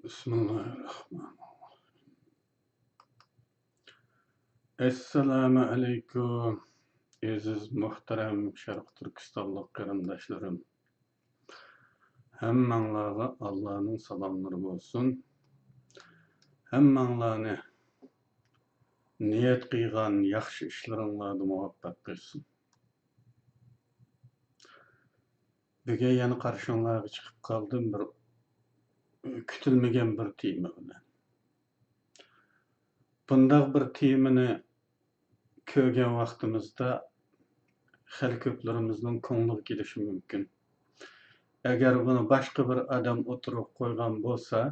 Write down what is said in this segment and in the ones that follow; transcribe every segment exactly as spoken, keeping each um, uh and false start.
بىسمىللاھىررەھمانىررەھىم. ئەسسالامۇ ئەلەيكۇم، ئەزىز مۇھتەرەم شەرقىي تۈركىستانلىق قېرىنداشلىرىم. ھەممەڭلارغا ئاللانىڭ سالاملىرى بولسۇن. ھەممەڭلارنى نىيەت قىلغان ياخشى ئىشلىرىڭلاردا مۇۋەپپەق قىلسۇن. بۈگۈن يەنە قارشىڭلارغا چىقىپ قالدىم بىر كۈتۈلمىگەن بىر تېما بىلەن. بۇنداق بىر تېمىنى كۆرگەن ۋاقتىمىزدا خېلى كۆپلىرىمىزنىڭ كۆڭلىگە كېلىشى مۇمكىن. ئەگەر بۇنى باشقا بىر ئادەم ئوتتۇرىغا قويغان بولسا،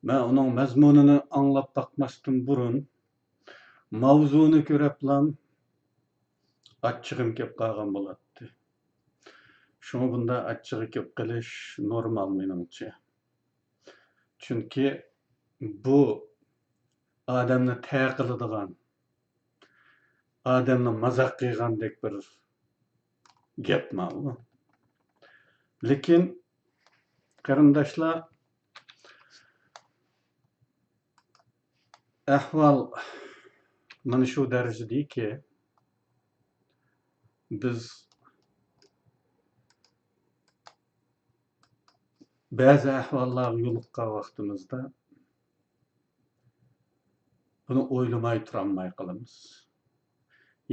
مەن ئۇنىڭ مەزمۇنىنى ئاڭلاپ باقماستىن بۇرۇن، ماۋزۇنى كۆرۈپلا ئاچچىقىم كېلىپ قالغان بولاتتى. شۇڭا بۇنداق ئاچچىقى كېلىپ قېلىش نورمال مېنىڭچە. چۈنكى بۇ ئادەمنى تەر قىلىدىغان، ئادەمنى مازاق قىلغاندەك بىر گەپ ماۋۇ. لېكىن، قېرىنداشلار، ئەھۋال مانا شۇ دەرىجىدىكى، بىز بەزى ئەھۋاللارغا يولۇققان ۋاقتىمىزدا بۇنى ئويلىماي تۇرالماي قالىمىز.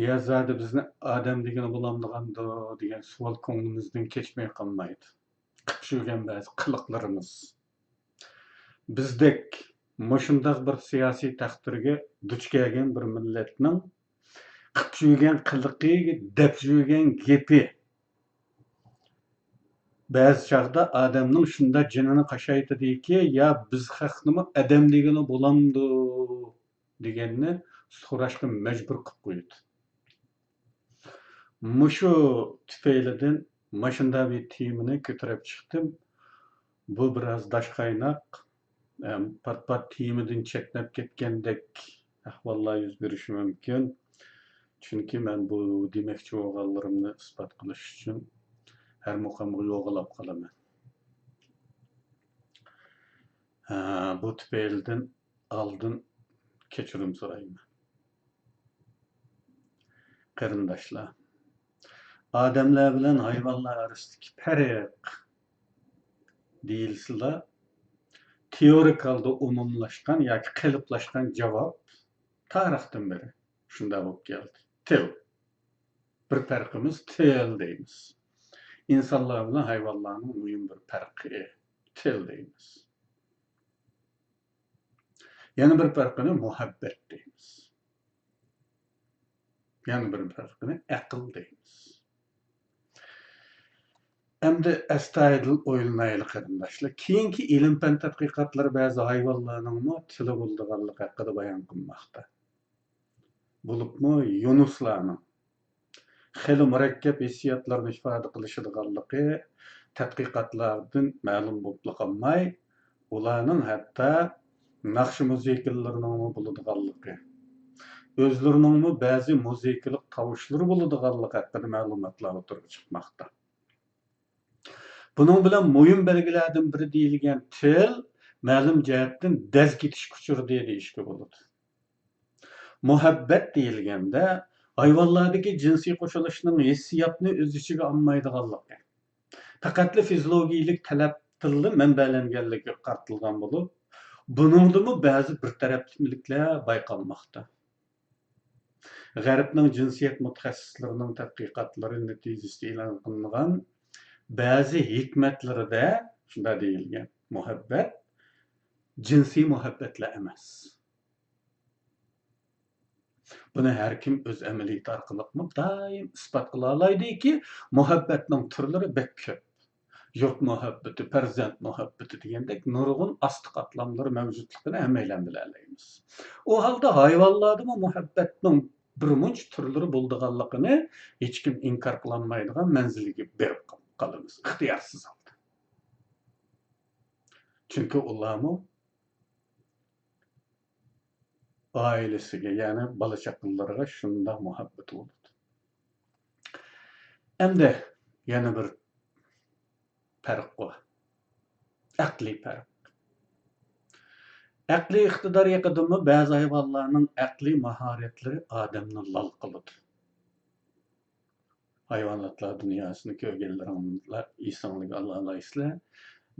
يا زادى بىزنى ئادەم دېگىنى بولامدىغاندۇ دېگەن سوئال كۆڭلىمىزدىن كەچمەي قالمايدۇ. قىلىپ يۈرگەن بەزى قىلىقلىرىمىز. بىزدەك مۇشۇنداق بىر سىياسىي تەقدىرگە دۇچ كەلگەن بىر مىللەتنىڭ قىلىپ يۈرگەن قىلىقى، دەپ يۈرگەن گېپى بەزى چاغدا ئادەمنىڭ شۇنداق جېنىنى قاشايتىدۇكى، يا بىز خەقنىمۇ ئادەم دېگىلى بولامدۇ دېگەننى سوراشقا مەجبۇر قىلىپ قويىدۇ. مۇشۇ تۈپەيلىدىن ماشۇنداق بىر تېمىنى كۆتۈرۈپ چىقتىم. بۇ بىراز داش قايناق، ئەم، پات-پات تېمىدىن چەتنەپ كەتكەندەك ئەھۋاللار يۈز بېرىشى مۇمكىن. چۈنكى مەن بۇ دېمەكچى بولغانلىرىمنى ئىسپات قىلىش ئۈچۈن ھەر مۇقامغا يوغىلاپ قالىمەن. ھە، بۇ تۈپەيلىدىن ئالدىن كەچۈرۈم سورايمەن. قېرىنداشلار، ئادەملەر بىلەن ھايۋانلار ئارىسىدىكى پەرق دېيىلسىلا، تېئورىك ھالدا ئومۇملاشقان ياكى قېلىپلاشقان جاۋاب تارىختىن بېرى شۇنداق بولۇپ كەلدى. تىل. بىر پەرقىمىز تىل دەيمىز. ئىنسانلار بىلەن ھايۋانلارنىڭ مۇھىم بىر پەرقى تىل دەيمىز. يەنە بىر پەرقىنى مۇھەببەت دەيمىز. يەنە بىر پەرقىنى ئەقىل دەيمىز. ئەمدى ئەستايىدىل ئويلىنايلى، قېرىنداشلار. كېيىنكى ئىلىم-پەن تەتقىقاتلىرى بەزى ھايۋانلارنىڭمۇ تىلى بولىدىغانلىقى ھەققىدە بايان قىلماقتا. بولۇپمۇ يۇنۇسلارنىڭ خېلى مۇرەككەپ ھېسسىياتلارنى ئىپادە قىلىشىدىغانلىقى تەتقىقاتلاردىن مەلۇم بولۇپلا قالماي، ئۇلارنىڭ ھەتتا ناخشا مۇزىكىلىرىنىڭمۇ بولىدىغانلىقى، ئۆزلىرىنىڭمۇ بەزى مۇزىكىلىق تاۋۇشلىرى بولىدىغانلىقى ھەققىدە مەلۇماتلار ئوتتۇرىغا چىقماقتا. بۇنىڭ بىلەن مۇھىم بەلگىلەردىن بىرى دېيىلگەن تىل مەلۇم جەھەتتىن دەز كېتىشكە ئۇچرىدى دېيىشكە بولىدۇ. مۇھەببەت دېيىلگەندە، ھايۋانلاردىكى جىنسىي قوشۇلۇشنىڭ ھېسسىياتنى ئۆز ئىچىگە ئالمايدىغانلىقى، پەقەتلا فىزىولوگىيىلىك تەلەپتىنلا مەنبەلەنگەنلىكىگە قارىتىلغان بولۇپ، بۇنىڭدىمۇ بەزى بىر تەرەپلىمىلىكلەر بايقالماقتا. غەربنىڭ جىنسىيەت مۇتەخەسسىسلىرىنىڭ تەتقىقاتلىرى نەتىجىسىدە ئېلان قىلىنغان بەزى ھېكمەتلىرىدە شۇنداق دېيىلگەن، مۇھەببەت جىنسىي مۇھەببەتلا ئەمەس. بۇنى ھەر كىم ئۆز ئەمەلىيىتى ئارقىلىقمۇ دائىم ئىسپات قىلالايدۇكى، مۇھەببەتنىڭ تۈرلىرى بەك كۆپ. يۇرت مۇھەببىتى، پەرزەنت مۇھەببىتى دېگەندەك نۇرغۇن ئاستى قاتلاملىرى مەۋجۇتلۇقىنى ھەممەيلەن بىلەلەيمىز. ئۇ ھالدا ھايۋانلاردىمۇ مۇھەببەتنىڭ بىرمۇنچە تۈرلىرى بولىدىغانلىقىنى ھېچكىم ئىنكار قىلالمايدىغان مەنزىلگە بېرىپ قالىمىز، ئىختىيارسىز ھالدا. چۈنكى ئۇلارمۇ ئائىلىسىگە، يەنى بالا-چاقىلىرىغا شۇنداق مۇھەببىتى بولىدۇ. ئەمدى يەنە بىر پەرق بار. ئەقلىي پەرق. ئەقلىي ئىقتىدار ھەققىدىمۇ بەزى ھايۋانلارنىڭ ئەقلىي ماھارەتلىرى ئادەمنى لال قىلىدۇ. ھايۋاناتلار دۇنياسىنى كۆرگەنلىرىڭلار ئېسىڭلارغا ئالالايسىلەر.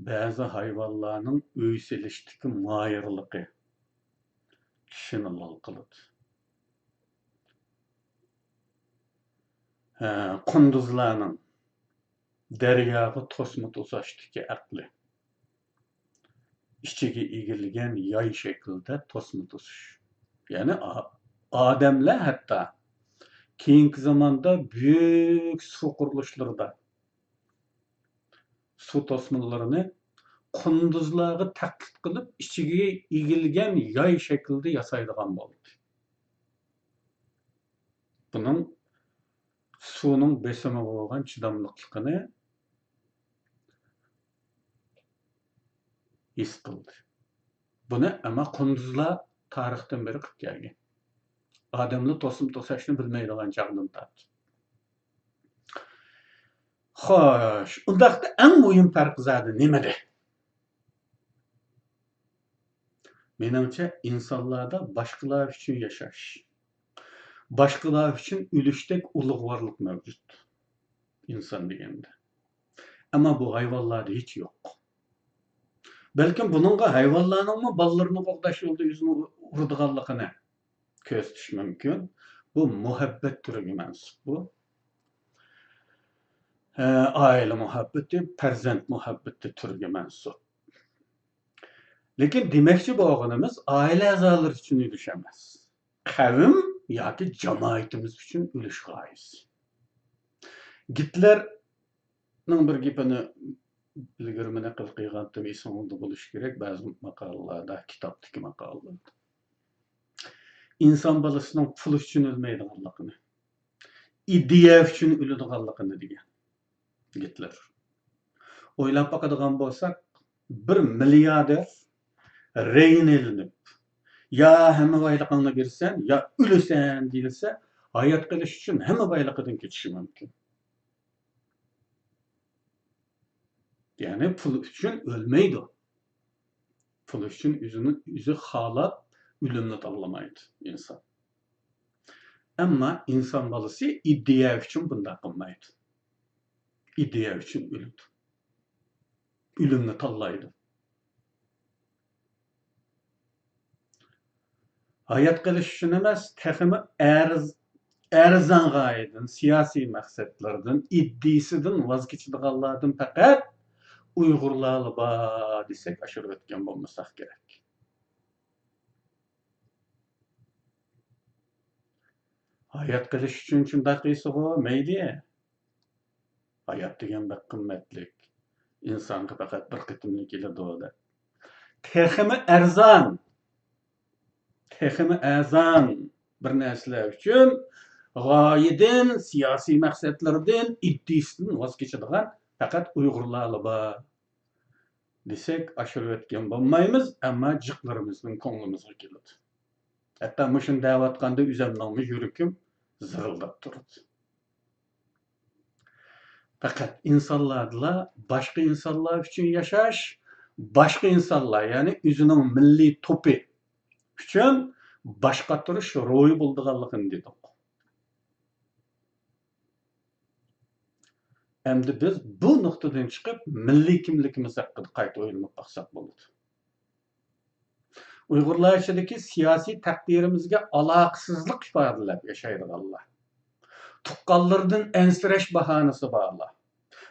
بەزى ھايۋانلارنىڭ ئۆي سېلىشتىكى ماھىرلىقى كىشىنى لال قىلىدۇ. ھە، قۇندۇزلارنىڭ دەرياغا توسما توساشتىكى ئەقلى، ئىچىگە ئېگىلگەن ياي شەكلىدە توسما توسۇش. يەنى ئا-، ئادەملەر ھەتتا كېيىنكى زاماندا بۈيۈك سۇ قۇرۇلۇشلىرىدا سۇ توسمىلىرىنى قۇندۇزلارغا تەقلىد قىلىپ، ئىچىگە ئېگىلگەن ياي شەكلىدە ياسايدىغان بولدى. بۇنىڭ سۇنىڭ بېسىمىغا بولغان چىداملىقلىقىنى ھېس قىلدى. بۇنى ئەمما قۇندۇزلار تارىختىن بېرى قىلىپ كەلگەن. ئادەملەر توسما توساشنى بىلمەيدىغان چاغدىن تارتىپ. خوش، ئۇنداقتا ئەڭ مۇھىم پەرق زادى نېمىدە؟ مېنىڭچە، ئىنسانلاردا باشقىلار ئۈچۈن ياشاش، باشقىلار ئۈچۈن ئۆلۈشتەك ئۇلۇغۋارلىق مەۋجۇت ئىنسان دېگەندە. ئەمما بۇ ھايۋانلاردا ھېچ يوق. بەلكىم بۇنىڭغا ھايۋانلارنىڭمۇ بالىلىرىنى قوغداش يولىدا ئۆزىنى ئۇرىدىغانلىقىنى كۆرسىتىش مۇمكىن. بۇ مۇھەببەت تۈرىگە مەنسۇپ بۇ. ئائىلە مۇھەببىتى، پەرزەنت مۇھەببىتى تۈرىگە مەنسۇپ. لېكىن دېمەكچى بولغىنىمىز ئائىلە ئەزالىرى ئۈچۈن ئۆلۈش ئەمەس. قەۋم ياكى جامائىتىمىز ئۈچۈن ئۆلۈش غايىسى. گىتلېرنىڭ بىر گېپىنى ئىلگىرى مەن نەقىل قىلغانتىم، ئېسىڭىزدە بولۇشى كېرەك، بەزى ماقالىلاردا، كىتابتىكى ماقالىلاردا. ئىنسان بالىسىنىڭ پۇل ئۈچۈن ئۆلمەيدىغانلىقىنى، ئىدىيە ئۈچۈن ئۆلىدىغانلىقىنى دېگەن گىتلېر. ئويلاپ باقىدىغان بولساق، بىر مىلياردېر رېھىن ئېلىنىپ، يا ھەممە بايلىقىڭنى بېرىسەن، يا ئۆلىسەن دېيىلسە، ھايات قېلىش ئۈچۈن ھەممە بايلىقىدىن كېتىشى مۇمكىن. يەنى پۇل ئۈچۈن ئۆلمەيدۇ. پۇل ئۈچۈن ئۆزىنى ئۆزى خالاپ ئۆلۈمنى تاللىمايدۇ ئىنسان. ئەمما ئىنسان بالىسى ئىدىيە ئۈچۈن بۇنداق قىلمايدۇ. ئىدىيە ئۈچۈن ئۆلىدۇ. ئۆلۈمنى تاللايدۇ. ھايات قېلىش ئۈچۈن ئەمەس، تېخىمۇ ئەرز-، ئەرزان غايىدىن، سىياسىي مەقسەتلىرىدىن، ئىدىيىسىدىن ۋاز كېچىدىغانلاردىن پەقەت ئۇيغۇرلارلا بار دېسەك، ئاشۇرۇۋەتكەن بولمىساق كېرەك. ھايات قېلىش ئۈچۈن شۇنداق قىلسىغۇ، مەيلى. ھايات دېگەن بەك قىممەتلىك، ئىنسانغا پەقەت بىر قېتىملا كېلىدۇ دەپ. تېخىمۇ ئەرزان، تېخىمۇ ئەرزان بىر نەرسىلەر ئۈچۈن غايىدىن، سىياسىي مەقسەتلىرىدىن، ئىدىيىسىدىن ۋاز كېچىدىغان پەقەت ئۇيغۇرلارلا بار دېسەك، ئاشۇرۇۋەتكەن بولمايمىز، ئەمما جىقلىرىمىزدىن كۆڭلىمىزگە كېلىدۇ. ھەتتا مۇشۇنى دەۋاتقاندا ئۆزۈمنىڭمۇ يۈرىكىم زىغىلداپ تۇرىدۇ. پەقەت ئىنسانلاردىلا باشقا ئىنسانلار ئۈچۈن ياشاش، باشقا ئىنسانلار، يەنى ئۆزىنىڭ مىللىي توپى ئۈچۈن باش قاتۇرۇش روھى بولىدىغانلىقىنى دېدۇق. ئەمدى بىز بۇ نۇقتىدىن چىقىپ، مىللىي كىملىكىمىز ھەققىدە قايتا ئويلىنىپ باقساق بولىدۇ. ئۇيغۇرلار ئىچىدىكى سىياسىي تەقدىرىمىزگە ئالاقىسىزلىق ئىپادىلەپ ياشايدىغانلار، تۇغقانلىرىدىن ئەنسىرەش باھانىسى بارلار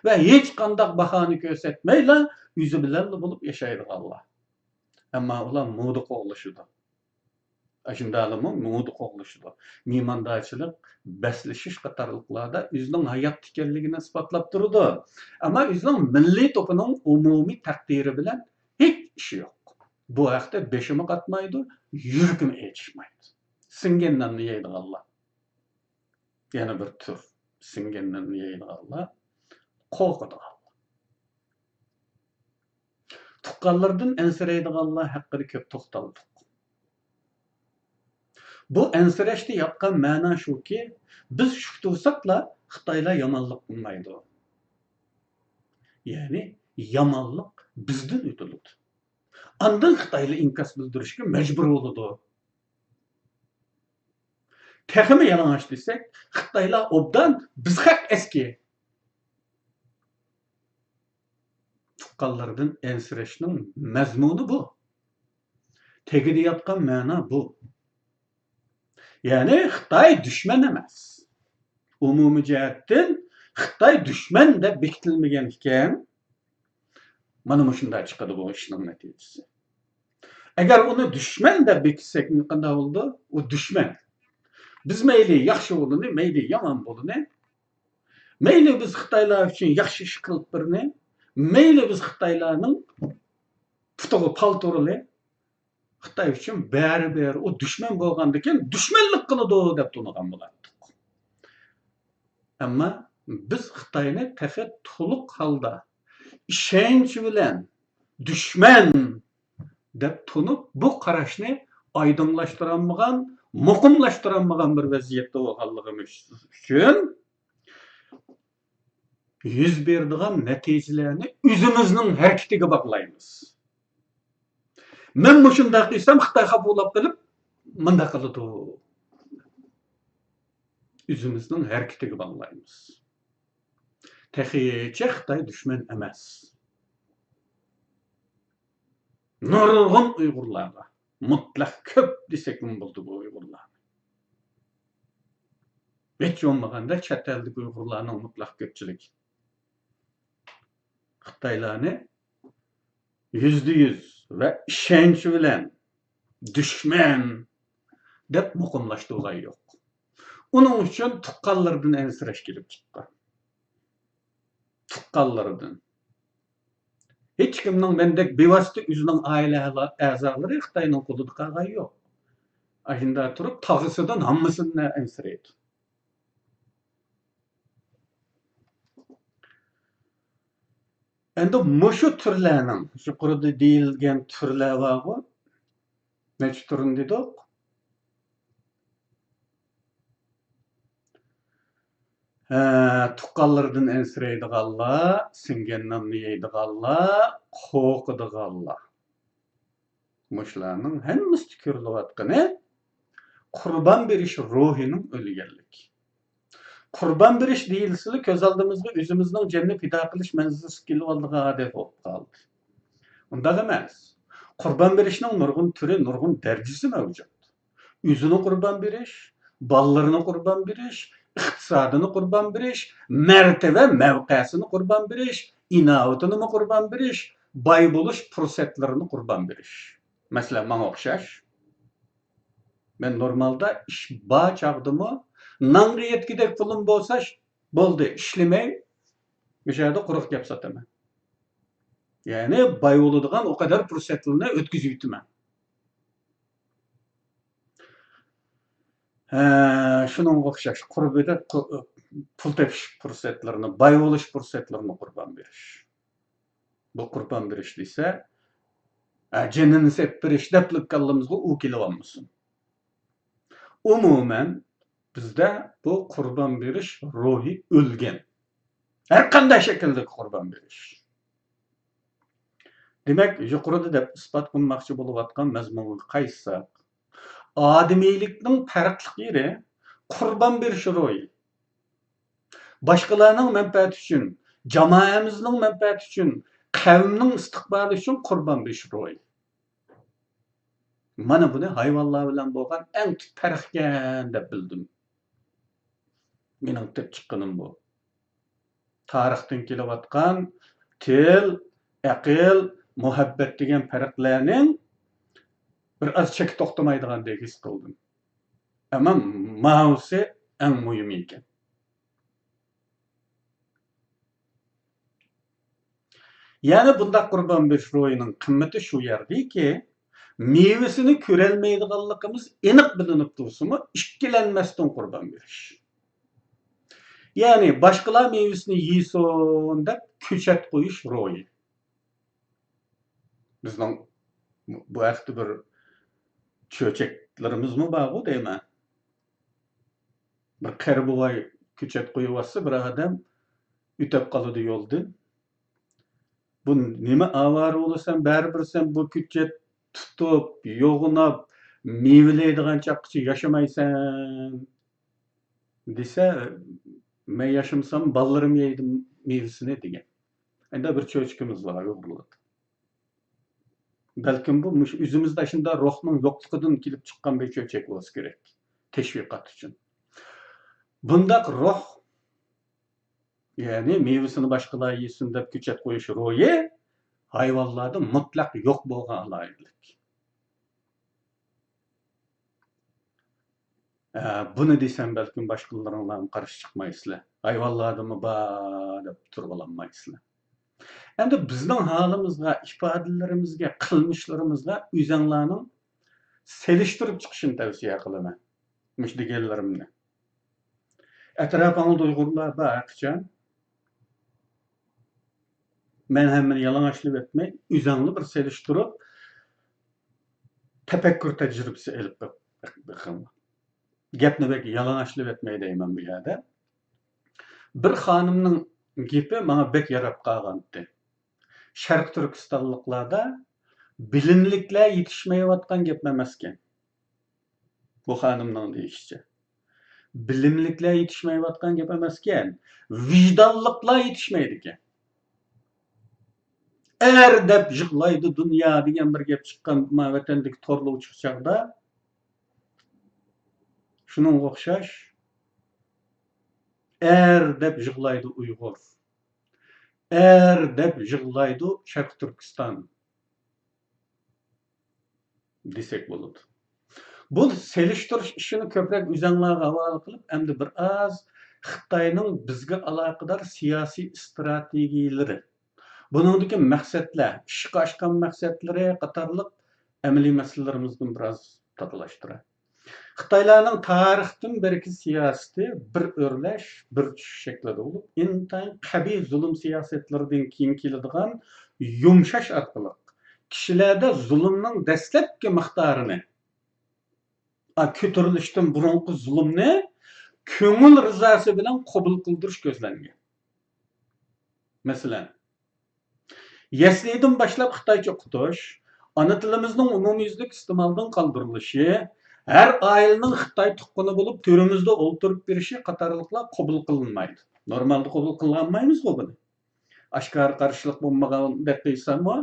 ۋە ھېچقانداق باھانە كۆرسەتمەيلا ئۆزى بىلەنلا بولۇپ ياشايدىغانلار. ئەمما ئۇلار مودا قوغلىشىدۇ. ئاشۇنداقلىمۇ مودا قوغلىشىدۇ. مېھماندارچىلىق، بەسلىشىش قاتارلىقلاردا ئۆزىنىڭ ھايات ئىكەنلىكىنى ئىسپاتلاپ تۇرىدۇ. ئەمما ئۆزىنىڭ مىللىي توپىنىڭ ئومۇمىي تەقدىرى بىلەن ھېچ ئىشى يوق. بۇ ھەقتە بېشىمۇ قاتمايدۇ، يۈرىكىمۇ ئېچىشمايدۇ. سىڭگەن ناننى يەيدىغانلار. يەنە بىر تۈر سىڭگەن ناننى يەيدىغانلار، قورقىدىغانلار. تۇغقانلىرىدىن ئەنسىرەيدىغانلار ھەققىدە كۆپ توختالدۇق. بۇ ئەنسىرەشتە ياتقان مەنا شۇكى، بىز شۈك تۇرساقلا، خىتايلار يامانلىق قىلمايدۇ. يەنى يامانلىق بىزدىن ئۆتۈلىدۇ. ئاندىن خىتايلار ئىنكاس بىلدۈرۈشكە مەجبۇر بولىدۇ. تېخىمۇ يالىڭاچ دېسەك، خىتايلار ئوبدان بىز خەق ئەسكى. تۇغقانلىرىدىن ئەنسىرەشنىڭ مەزمۇنى بۇ. تېگىدە ياتقان مەنا بۇ. يەنى خىتاي دۈشمەن ئەمەس. ئومۇمىي جەھەتتىن خىتاي دۈشمەن دەپ بېكىتىلمىگەن ئىكەن. مانا مۇشۇنداق چىقىدۇ بۇ ئىشنىڭ نەتىجىسى. ئەگەر ئۇنى دۈشمەن دەپ بېكىتسەك قانداق بولىدۇ؟ ئۇ دۈشمەن. بىز مەيلى ياخشى بولىنى، مەيلى يامان بولىنى، مەيلى بىز خىتايلار ئۈچۈن ياخشى ئىش قىلىپ بېرىنى، مەيلى بىز خىتايلارنىڭ پۇتىغا پالتا ئۇرىلى، خىتاي ئۈچۈن بەرىبىر، ئۇ دۈشمەن بولغاندىكىن دۈشمەنلىك قىلىدۇ دەپ تونۇغان بولاتتۇق. ئەمما بىز خىتاينى تېخى تولۇق ھالدا ئىشەنچ بىلەن دۈشمەن دەپ تونۇپ، بۇ قاراشنى ئايدىڭلاشتۇرالمىغان، مۇقىملاشتۇرالمىغان بىر ۋەزىيەتتە بولغانلىقىمىز ئۈچۈن، يۈز بېرىدىغان نەتىجىلەرنى ئۆزىمىزنىڭ ھەرىكىتىگە باغلايمىز. مەن مۇشۇنداق دېسەم، خىتاي خاپا بولاپ قېلىپ، مۇنداق قىلىدۇ. ئۆزىمىزنىڭ ھەرىكىتىگە باغلايمىز. تېخىچە خىتاي دۈشمەن ئەمەس. نۇرغۇن ئۇيغۇرلارغا، مۇتلەق كۆپ دېسەكمۇ بولىدۇ بۇ ئۇيغۇرلارنى. ھېچ بولمىغاندا چەت ئەلدىكى ئۇيغۇرلارنىڭ مۇتلەق كۆپچىلىكى خىتايلارنى يۈزدە يۈز ۋە ئىشەنچ بىلەن دۈشمەن دەپ مۇقىملاشتۇرغان يوق. ئۇنىڭ ئۈچۈن تۇغقانلىرىدىن ئەنسىرەش كېلىپ چىققان. تۇغقانلىرىدىن. ھېچكىمنىڭ مەندەك بىۋاسىتە ئۆزىنىڭ ئائىلە ئەزالىرى خىتاينىڭ قولىدا قالغان يوق. ئاشۇنداق تۇرۇپ، تاغىسىدىن ھاممىسىدىن ئەنسىرەيدۇ. ئەمدى مۇشۇ تۈرلەرنىڭ، يۇقىرىدا دېيىلگەن تۈرلەر بارغۇ، نەچچە تۈرنى دېدۇق؟ ھە، تۇغقانلىرىدىن ئەنسىرەيدىغانلار، سىڭگەن ناننى يەيدىغانلار، قورقىدىغانلار. مۇشۇلارنىڭ ھەممىسىدە كۆرۈلۈۋاتقىنى قۇربان بېرىش روھىنىڭ ئۆلگەنلىكى. قۇربان بېرىش دېيىلسىلا، كۆز ئالدىمىزغا ئۆزىمىزنىڭ جېنىنى پىدا قىلىش مەنزىرىسى كېلىۋالىدىغان ھالەت بولۇپ قالدى. ئۇنداق ئەمەس. قۇربان بېرىشنىڭ نۇرغۇن تۈرى، نۇرغۇن دەرىجىسى مەۋجۇت. ئۆزىنى قۇربان بېرىش، بالىلىرىنى قۇربان بېرىش، ئىقتىسادىنى قۇربان بېرىش، مەرتىۋە مەۋقەسىنى قۇربان بېرىش، ئىناۋىتىنىمۇ قۇربان بېرىش، باي بولۇش پۇرسەتلىرىنى قۇربان بېرىش. مەسىلەن، ماڭا ئوخشاش. مەن نورمالدا ئىش بار چاغدىمۇ، نانغا يەتكۈدەك پۇلۇم بولسا، بولدى، ئىشلىمەي، مۇشۇ يەردە قۇرۇق گەپ ساتىمەن. يەنى باي بولىدىغان ئۇ قەدەر پۇرسەتلىرىنى ئۆتكۈزۈۋېتىمەن. ھە، شۇنىڭغا ئوخشاش، قۇربىدە قۇ-، پۇل تېپىش پۇرسەتلىرىنى، باي بولۇش پۇرسەتلىرىنى قۇربان بېرىش. بۇ قۇربان بېرىش دېسە، ھە، جېنىنى سېتىپ بېرىش دەپلا كاللىمىزغا ئۇ كېلىۋالمىسۇن. ئومۇمەن، بىزدە بۇ قۇربان بېرىش روھى ئۆلگەن. ھەر قانداق شەكىلدىكى قۇربان بېرىش. دېمەك، يۇقىرىدا دەپ ئىسپات قىلماقچى بولۇۋاتقان مەزمۇنغا قايتساق، ئادىمىيلىكنىڭ پەرقلىق يېرى قۇربان بېرىش روھى. باشقىلارنىڭ مەنپەئەتى ئۈچۈن، جامائەمىزنىڭ مەنپەئەتى ئۈچۈن، قەۋمنىڭ ئىستىقبالى ئۈچۈن قۇربان بېرىش روھى. مانا بۇنى ھايۋانلار بىلەن بولغان ئەڭ تۈپ پەرقكەن دەپ بىلدىم. مېنىڭ تېپىپ چىققىنىم بۇ. تارىختىن كېلىۋاتقان تىل، ئەقىل، مۇھەببەت دېگەن پەرقلەرنىڭ بىر ئاز چېكى توختىمايدىغاندەك ھېس قىلدىم. ئەمما ماۋۇسى ئەڭ مۇھىمى ئىكەن. يەنى بۇنداق قۇربان بېرىش روھىنىڭ قىممىتى شۇ يەردىكى، مېۋىسىنى كۆرەلمەيدىغانلىقىمىز ئېنىق بىلىنىپ تۇرسىمۇ، ئىككىلەنمەستىن قۇربان بېرىش. يەنى باشقىلار مېۋىسىنى يېسۇن دەپ كۆچەت قويۇش روھى. بىزنىڭ بۇ ھەقتە بىر چۆچەكلىرىمىزمۇ بارغۇ دەيمەن. بىر قېرى بوۋاي كۆچەت قويۇۋاتسا، بىر ئادەم ئۆتەپ قالىدۇ يولدىن. بۇ نېمە ئاۋارە بولىسەن، بەرىبىر سەن بۇ كۆچەت تۇتۇپ، يوغىناپ، مېۋىلەيدىغان چاغقىچە ياشىمايسەن دېسە، مەن ياشىمىسام بالىلىرىم يەيدۇ مېۋىسىنى دېگەن. ئەندى بىر چۆچىكىمىز بار ئۇيغۇرلاردا. بەلكىم بۇ مۇشۇ ئۆزىمىزدە شۇنداق روھنىڭ يوقلۇقىدىن كېلىپ چىققان بىر چۆچەك بولسا كېرەك. تەشۋىقات ئۈچۈن. بۇنداق روھ، يەنى مېۋىسىنى باشقىلار يېسۇن دەپ كۆچەت قويۇش روھى ھايۋانلاردا مۇتلەق يوق بولغان ئالاھىدىلىك. ئە، بۇنى دېسەم، بەلكىم باشقىلىرىڭلارمۇ قارشى چىقمايسىلەر. ھايۋانلاردىمۇ بار دەپ تۇرۇۋالالمايسىلەر. ئەمدى بىزنىڭ ھالىمىزغا، ئىپادىلىرىمىزگە، قىلمىشلىرىمىزغا ئۆزەڭلارنىڭ سېلىشتۇرۇپ چىقىشىنى تەۋسىيە قىلىمەن. مۇشۇ دېگەنلىرىمنى. ئەتراپىڭلاردا ئۇيغۇرلار بار ھەقىچان. مەن ھەممىنى يالىڭاچلىۋەتمەي، ئۆزەڭلار بىر سېلىشتۇرۇپ، تەپەككۇر تەجرىبىسى ئېلىپ بېقىڭلار. گەپنى بەك يالىڭاچلىۋەتمەي دەيمەن بۇ يەردە. بىر خانىمنىڭ گېپى ماڭا بەك ياراپ قالغانتى. شەرقىي تۈركىستانلىقلاردا بىلىملىكلەر يېتىشمەيۋاتقان گەپ ئەمەسكەن. بۇ خانىمنىڭ دېيىشىچە، بىلىملىكلەر يېتىشمەيۋاتقان گەپ ئەمەسكەن، ۋىجدانلىقلار يېتىشمەيدىكەن. «ئەر دەپ يىغلايدۇ دۇنيا» دېگەن بىر گەپ چىققان ما ۋەتەندىكى تورلار ئوچۇق چاغدا، شۇنىڭغا ئوخشاش، «ئەر دەپ يىغلايدۇ ئۇيغۇر، ئەر دەپ يىغلايدۇ شەرقىي تۈركىستان» دېسەك بولىدۇ. بۇ سېلىشتۇرۇش ئىشىنى كۆپرەك ئۆزەڭلارغا ھاۋالە قىلىپ، ئەمدى بىر ئاز خىتاينىڭ بىزگە ئالاقىدار سىياسىي ئىستراتېگىيىلىرى، بۇنىڭدىكى مەقسەتلەر، ئىشقا ئاشقان مەقسەتلىرى قاتارلىق ئەمەلىي مەسىلىلىرىمىزدىن بىر ئاز تاتىلاشتۇراي. خىتايلارنىڭ تارىختىن بېرىكى سىياسىتى بىر ئۆرلەش، بىر چۈشۈش شەكلىدە بولۇپ، ئىنتايىن قەبىھ زۇلۇم سىياسەتلىرىدىن كېيىن كېلىدىغان يۇمشاش ئارقىلىق، كىشىلەردە زۇلۇمنىڭ دەسلەپكى مىقدارىنى، ئا، كۆتۈرۈلۈشتىن بۇرۇنقى زۇلۇمنى كۆڭۈل رىزاسى بىلەن قوبۇل قىلدۇرۇش كۆزلەنگەن. مەسىلەن، يەسلىدىن باشلاپ خىتايچە ئوقۇتۇش، ئانا تىلىمىزنىڭ ئومۇميۈزلۈك ئىستېمالدىن قالدۇرۇلۇشى، ھەر ئائىلىنىڭ خىتاي تۇغقىنى بولۇپ تۆرىمىزدە ئولتۇرۇپ بېرىشى قاتارلىقلار قوبۇل قىلىنمايدۇ. نورمالدا قوبۇل قىلالمايمىزغۇ بۇنى. ئاشكارا قارشىلىق بولمىغاندەك قىلساممۇ،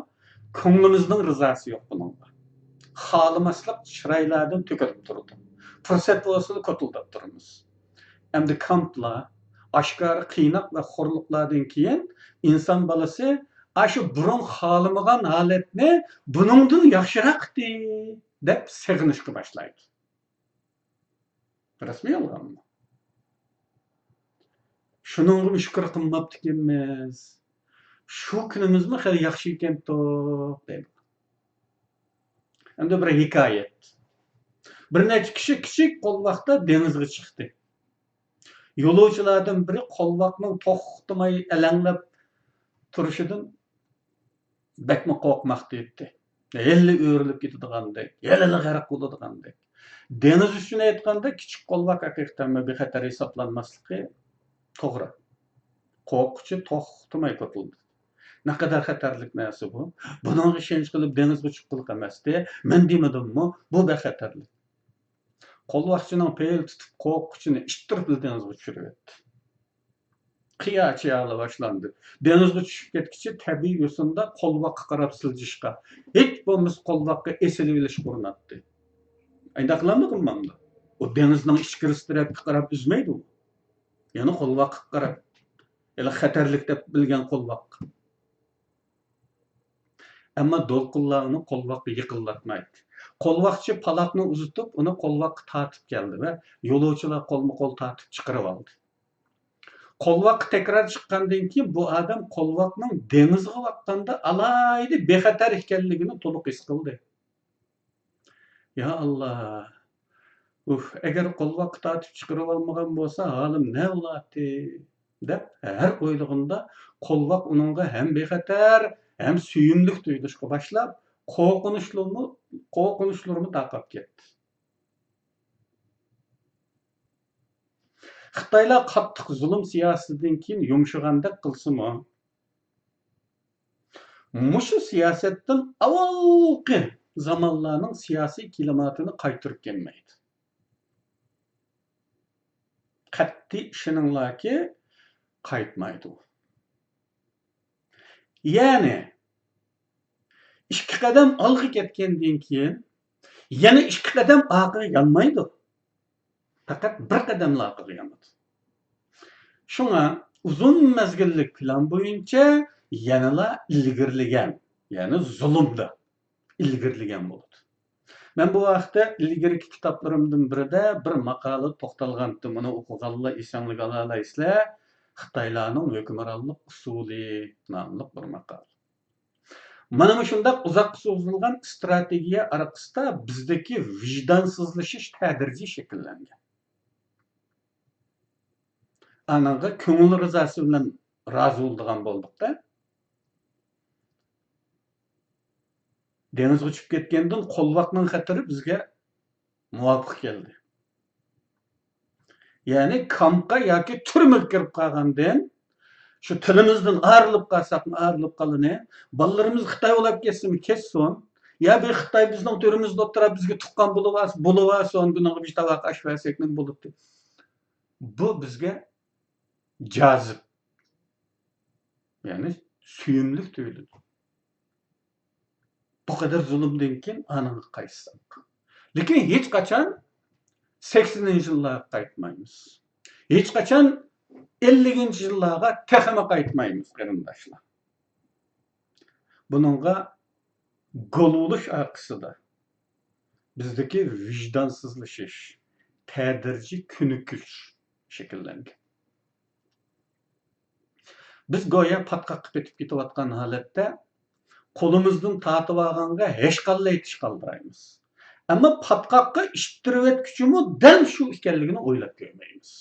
كۆڭلىمىزنىڭ رىزاسى يوق بۇنىڭغا. خالىماسلىق چىرايلاردىن تۆكۈلۈپ تۇرىدۇ. پۇرسەت بولسىلا كوتۇلداپ تۇرىمىز. ئەمدى كامپلار، ئاشكارا قىيناق ۋە خورلۇقلاردىن كېيىن ئىنسان بالىسى ئاشۇ بۇرۇن خالىمىغان ھالەتنى بۇنىڭدىن ياخشىراق ئىدى دەپ سېغىنىشقا باشلايدۇ. راستمۇ يالغانمۇ؟ شۇنىڭغىمۇ شۈكۈر قىلماپتىكەنمىز. شۇ كۈنىمىزمۇ خېلى ياخشى ئىكەنتۇق دەيدۇ. ئەمدى بىر ھېكايەت. بىر نەچچە كىشى كىچىك قولۋاقتا دېڭىزغا چىقتى. يولۇچىلاردىن بىرى قولۋاقنىڭ توختىماي ئەلەڭلەپ تۇرۇشىدىن بەكمۇ قورقماقتا ئىدى. ھېلىلا ئۆرۈلۈپ كېتىدىغاندەك، ھېلىلا غەرق بولىدىغاندەك. دېڭىز ئۈچۈن ئېيتقاندا، كىچىك قولۋاق ھەقىقەتەنمۇ بىخەتەر ھېسابلانماسلىقى توغرا. قورققۇچى توختىماي كوتۇلدايدۇ. نەقەدەر خەتەرلىك نەرسە بۇ. بۇنىڭغا ئىشەنچ قىلىپ دېڭىزغا چىققىلى ئەمەستى. مەن دېمىدىممۇ، بۇ بەك خەتەرلىك. قولۋاقچىنىڭ پېيىنى تۇتۇپ، قورققۇچىنى ئىتتىرىپلا دېڭىزغا چۈشۈرۈۋەتتى. قىيا-چىيالار باشلاندى. دېڭىزغا چۈشۈپ كەتكۈچە تەبىئىي يوسۇندا قولۋاققا قاراپ سىلجىشقا، ھېچ بولمىسا قولۋاققا ئېسىلىۋېلىشقا ئۇرۇناتتى. ئەينداق قىلامدۇ قىلمامدۇ؟ ئۇ دېڭىزنىڭ ئىچكىرىسى تەرەپكە قاراپ ئۈزمەيدۇ. يەنە قولۋاققا قاراپ. ھېلى خەتەرلىك دەپ بىلگەن قولۋاق. ئەمما دولقۇنلار ئۇنى قولۋاققا يېقىنلاتمايتتى. قولۋاقچى پالاقنى ئۇزىتىپ، ئۇنى قولۋاققا تارتىپ كەلدى ۋە يولۇچىلار قولمۇ قول تارتىپ چىقىرىۋالدى. قولۋاققا تەكرار چىققاندىن كېيىن، بۇ ئادەم قولۋاقنىڭ دېڭىزغا باققاندا ئالاھىدە بىخەتەر ئىكەنلىكىنى تولۇق ھېس قىلدى. يا ئاللا! ئۇھ، ئەگەر قولۋاققا تارتىپ چىقىرىۋالمىغان بولسا، ھالىم نە بولاتتى؟ دەپ ھەر ئويلىغىنىدا، قولۋاق ئۇنىڭغا ھەم بىخەتەر، ھەم سۆيۈملۈك تۇيۇلۇشقا باشلاپ، قورقۇنچلىرىمۇ، قورقۇنچلىرىمۇ تارقاپ كەتتى. خىتايلار قاتتىق زۇلۇم سىياسىتىدىن كېيىن يۇمشىغاندەك قىلسىمۇ، مۇشۇ سىياسەتتىن ئاۋۋالقى زامانلارنىڭ سىياسىي كىلىماتىنى قايتۇرۇپ كەلمەيدۇ. قەتئىي ئىشىنىڭلاركى، قايتمايدۇ. يەنى، ئىككى قەدەم ئالغا كەتكەندىن كېيىن، يەنە ئىككى قەدەم ئارقىغا يانمايدۇ. پەقەت بىر قەدەملا ئارقىغا يانىدۇ. شۇڭا ئۇزۇن مەزگىللىك پىلان بويىچە يەنىلا ئىلگىرىلىگەن، يەنى زۇلۇمدا ئىلگىرىلىگەن بولىدۇ. مەن بۇ ھەقتە ئىلگىرىكى كىتابلىرىمدىن بىرىدە بىر ماقالىدە توختالغانتىم، ئۇنى ئوقۇغانلار ئېسىڭلارگە ئالالايسىلەر، خىتايلارنىڭ ھۆكۈمرانلىق ئۇسۇلى ناملىق بىر ماقالە. مانا مۇشۇنداق ئۇزاققا سوزۇلغان ئىستراتېگىيە ئارقىسىدا بىزدىكى ۋىجدانسىزلىشىش تەدرىجىي شەكىللەنگەن. ئانىڭغا كۆڭۈل رىزاسى بىلەن رازى بولىدىغان بولدۇق-دە. دېڭىزغا چۈشۈپ كەتكەندىن قولۋاقنىڭ خەتىرى بىزگە مۇۋاپىق كەلدى. يەنى كامپقا ياكى تۈرمىگە كىرىپ قالغاندىن، شۇ تىلىمىزدىن ئايرىلىپ قالساقمۇ ئايرىلىپ قالىنى، بالىلىرىمىز خىتاي بولاپ كەتسىمۇ كەتسۇن، يا بىر خىتاي بىزنىڭ تۆرىمىزدە ئولتۇرۇپ بىزگە تۇغقان بولۇۋالسۇن، بۇنىڭغا بىر تاۋاق ئاش بەرسەكمۇ بولاتتى. بۇ بىزگە جازىپ، يەنى سۆيۈملۈك تۇيۇلىدۇ. بۇ قەدەر زۇلۇمدىن كېيىن ئانىڭغا قايتساق. لېكىن ھېچقاچان سەكسىنىنچى يىللارغا قايتمايمىز. ھېچقاچان ئەللىكىنچى يىللارغا تېخىمۇ قايتمايمىز، قېرىنداشلار. بۇنىڭغا گول بولۇش ئارقىسىدا بىزدىكى ۋىجدانسىزلىشىش، تەدرىجىي كۆنۈكۈش شەكىللەنگەن. بىز گويا پاتقاققا پېتىپ كېتىۋاتقان ھالەتتە، قولىمىزدىن تارتىۋالغانغا ھېچقانداق ئىش قالدۇرمايمىز. ئەمما پاتقاققا ئىتتىرىۋەتكۈچىمۇ دەل شۇ ئىكەنلىكىنى ئويلاپ كۆرمەيمىز.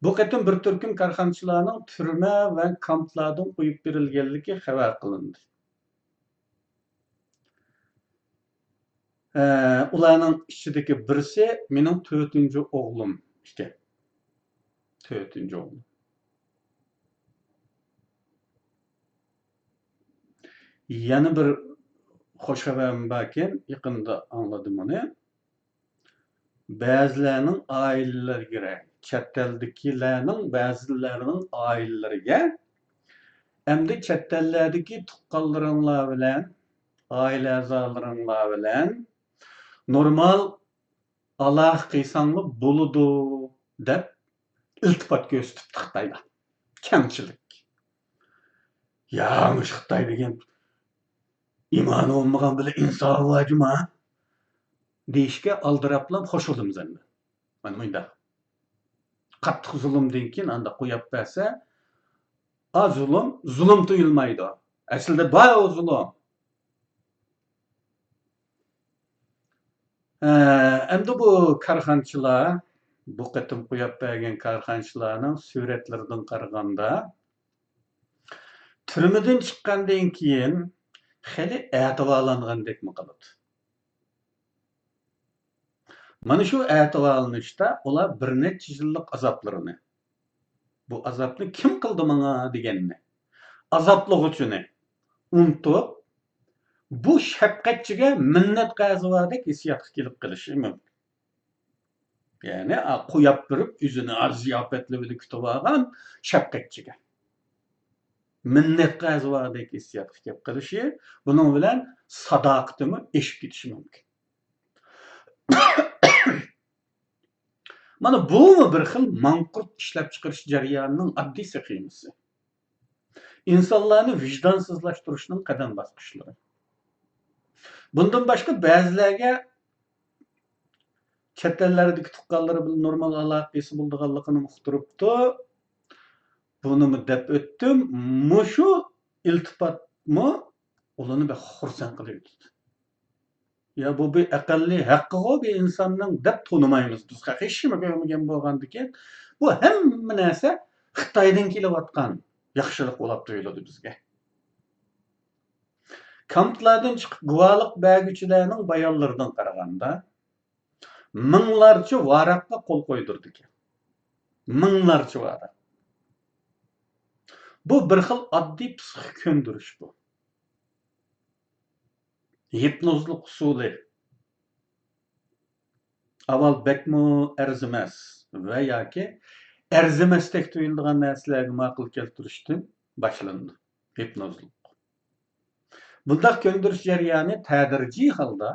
بۇ قېتىم بىر تۈركۈم كارخانىچىلارنىڭ تۈرمە ۋە كامپلاردىن قويۇپ بېرىلگەنلىكى خەۋەر قىلىندى. ئە، ئۇلارنىڭ ئىچىدىكى بىرسى مېنىڭ تۆتىنچى ئوغلۇم ئىكەن. تۆتىنچى ئوغلۇم. يەنە بىر خوش خەۋەرمۇ باركەن، يېقىندا ئاڭلىدىم ئۇنى. بەزىلەرنىڭ ئائىلىلىرىگە، چەت ئەلدىكىلەرنىڭ بەزىلەرنىڭ ئائىلىلىرىگە، ئەمدى چەت ئەللەردىكى تۇغقانلىرىڭلار بىلەن، ئائىلە ئەزالىرىڭلار بىلەن نورمال ئالاقە قىلساڭلار بولىدۇ، دەپ ئىلتىپات كۆرسىتىپتۇ خىتايلار. كەڭچىلىك. يا، مۇشۇ خىتاي دېگەن ئىمانى بولمىغان بىلەن ئىنسانى بار جۇما دېيىشكە ئالدىراپلا خوش بولىمىز ئەمدى. مانا مۇنداق. قاتتىق زۇلۇمدىن كېيىن ئانداق قويۇپ بەرسە، ئا، زۇلۇم، زۇلۇم تۇيۇلمايدۇ. ئەسلىدە بار ئۇ زۇلۇم. ھە، ئەمدى بۇ كارخانىچىلار، بۇ قېتىم قويۇپ بەرگەن كارخانىچىلارنىڭ سۈرەتلىرىدىن قارىغاندا، تۈرمىدىن چىققاندىن كېيىن خېلى ئەتىۋارلانغاندەكمۇ قىلىدۇ. مانا شۇ ئەتىۋارلىنىشتا ئۇلار بىر نەچچە يىللىق ئازابلىرىنى، بۇ ئازابنى كىم قىلدى ماڭا دېگەننى، ئازابلىغۇچىنى ئۇنتۇپ، بۇ شەپقەتچىگە مىننەت قەرزى باردەك ھېسسىياتقا كېلىپ قېلىشى مۇمكىن. يەنى، ئا، قويۇپ بېرىپ، ئۆزىنى ئا، زىياپەتلىرى بىلەن كۈتۈۋالغان شەپقەتچىگە مىننەت قەرزى باردەك ھېسسىياتقا كېلىپ قېلىشى، بۇنىڭ بىلەن ساداقىتىمۇ ئېشىپ كېتىشى مۇمكىن. مانا بۇمۇ بىر خىل ماڭقۇرت ئىشلەپچىقىرىش جەريانىنىڭ ئاددىي سخېمىسى. ئىنسانلارنى ۋىجدانسىزلاشتۇرۇشنىڭ قەدەم باسقۇچلىرى. بۇندىن باشقا بەزىلەرگە چەت ئەللەردىكى تۇغقانلىرى بىلەن نورمال ئالاقىسى بولىدىغانلىقىنى ئۇقتۇرۇپتۇ. بۇنىمۇ دەپ ئۆتتۈم. مۇشۇ ئىلتىپاتمۇ ئۇلارنى بەك خۇرسەن قىلىۋېتىدۇ. يا بۇ بىر ئەقەللىي ھەققىغۇ بىر ئىنساننىڭ دەپ تونۇمايمىز بىز. ھېچنېمە كۆرمىگەن بولغاندىكىن، بۇ ھەممە نەرسە خىتايدىن كېلىۋاتقان ياخشىلىق بولاپ تۇيۇلىدۇ بىزگە. كامپلاردىن چىقىپ گۇۋاھلىق بەرگۈچىلەرنىڭ بايانلىرىدىن قارىغاندا، مىڭلارچە ۋاراققا قول قويدۇرىدىكەن. مىڭلارچە ۋاراق. بۇ بىر خىل ئاددىي پسىخىك كۆندۈرۈش بۇ. ھىپنوزلۇق ئۇسۇلى ئاۋۋال بەكمۇ ئەرزىمەس ۋە ياكى ئەرزىمەستەك تۇيۇلىدىغان نەرسىلەرگە ماقۇل كەلتۈرۈشتىن باشلىنىدۇ. ھىپنوزلۇق. بۇنداق كۆندۈرۈش جەريانى تەدرىجىي ھالدا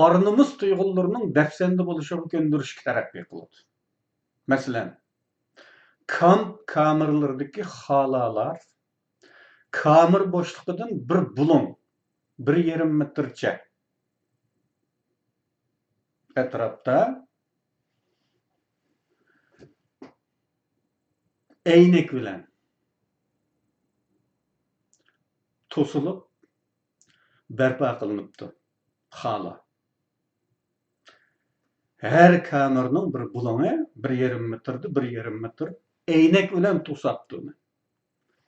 ئار-نومۇس تۇيغۇلىرىنىڭ دەپسەندە بولۇشىغا كۆندۈرۈشكە تەرەققىي قىلىدۇ. مەسىلەن، كامپ كامېرىلىرىدىكى خالالار كامېرا بوشلۇقىدىن بىر بۇلۇڭ، بىر يېرىم مېتىرچە ئەتراپتا ئەينەك بىلەن توسۇلۇپ بەرپا قىلىنىپتۇ خالا. ھەر كامېرنىڭ بىر بۇلۇڭى بىر يېرىم مېتىردە، بىر يېرىم مېتىر ئەينەك بىلەن توساپتۇ ئۇنى.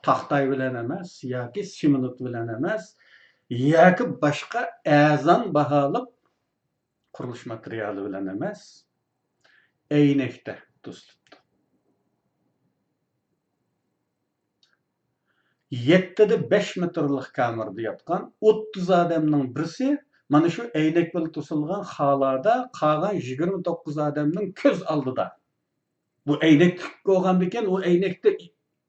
تاختاي بىلەن ئەمەس ياكى سېمونت بىلەن ئەمەس ياكى باشقا ئەرزان باھالىق قۇرۇلۇش ماتېرىيالى بىلەن ئەمەس، ئەينەكتە توسۇلۇپتۇ. يەتتىدە بەش مېتىرلىق كامېردا ياتقان ئوتتۇز ئادەمنىڭ بىرسى مانا شۇ ئەينەك بىلەن توسۇلغان خالادا، قالغان يىگىرمە توققۇز ئادەمنىڭ كۆز ئالدىدا. بۇ ئەينەك تىكىپ قويغاندىكىن، ئۇ ئەينەكتە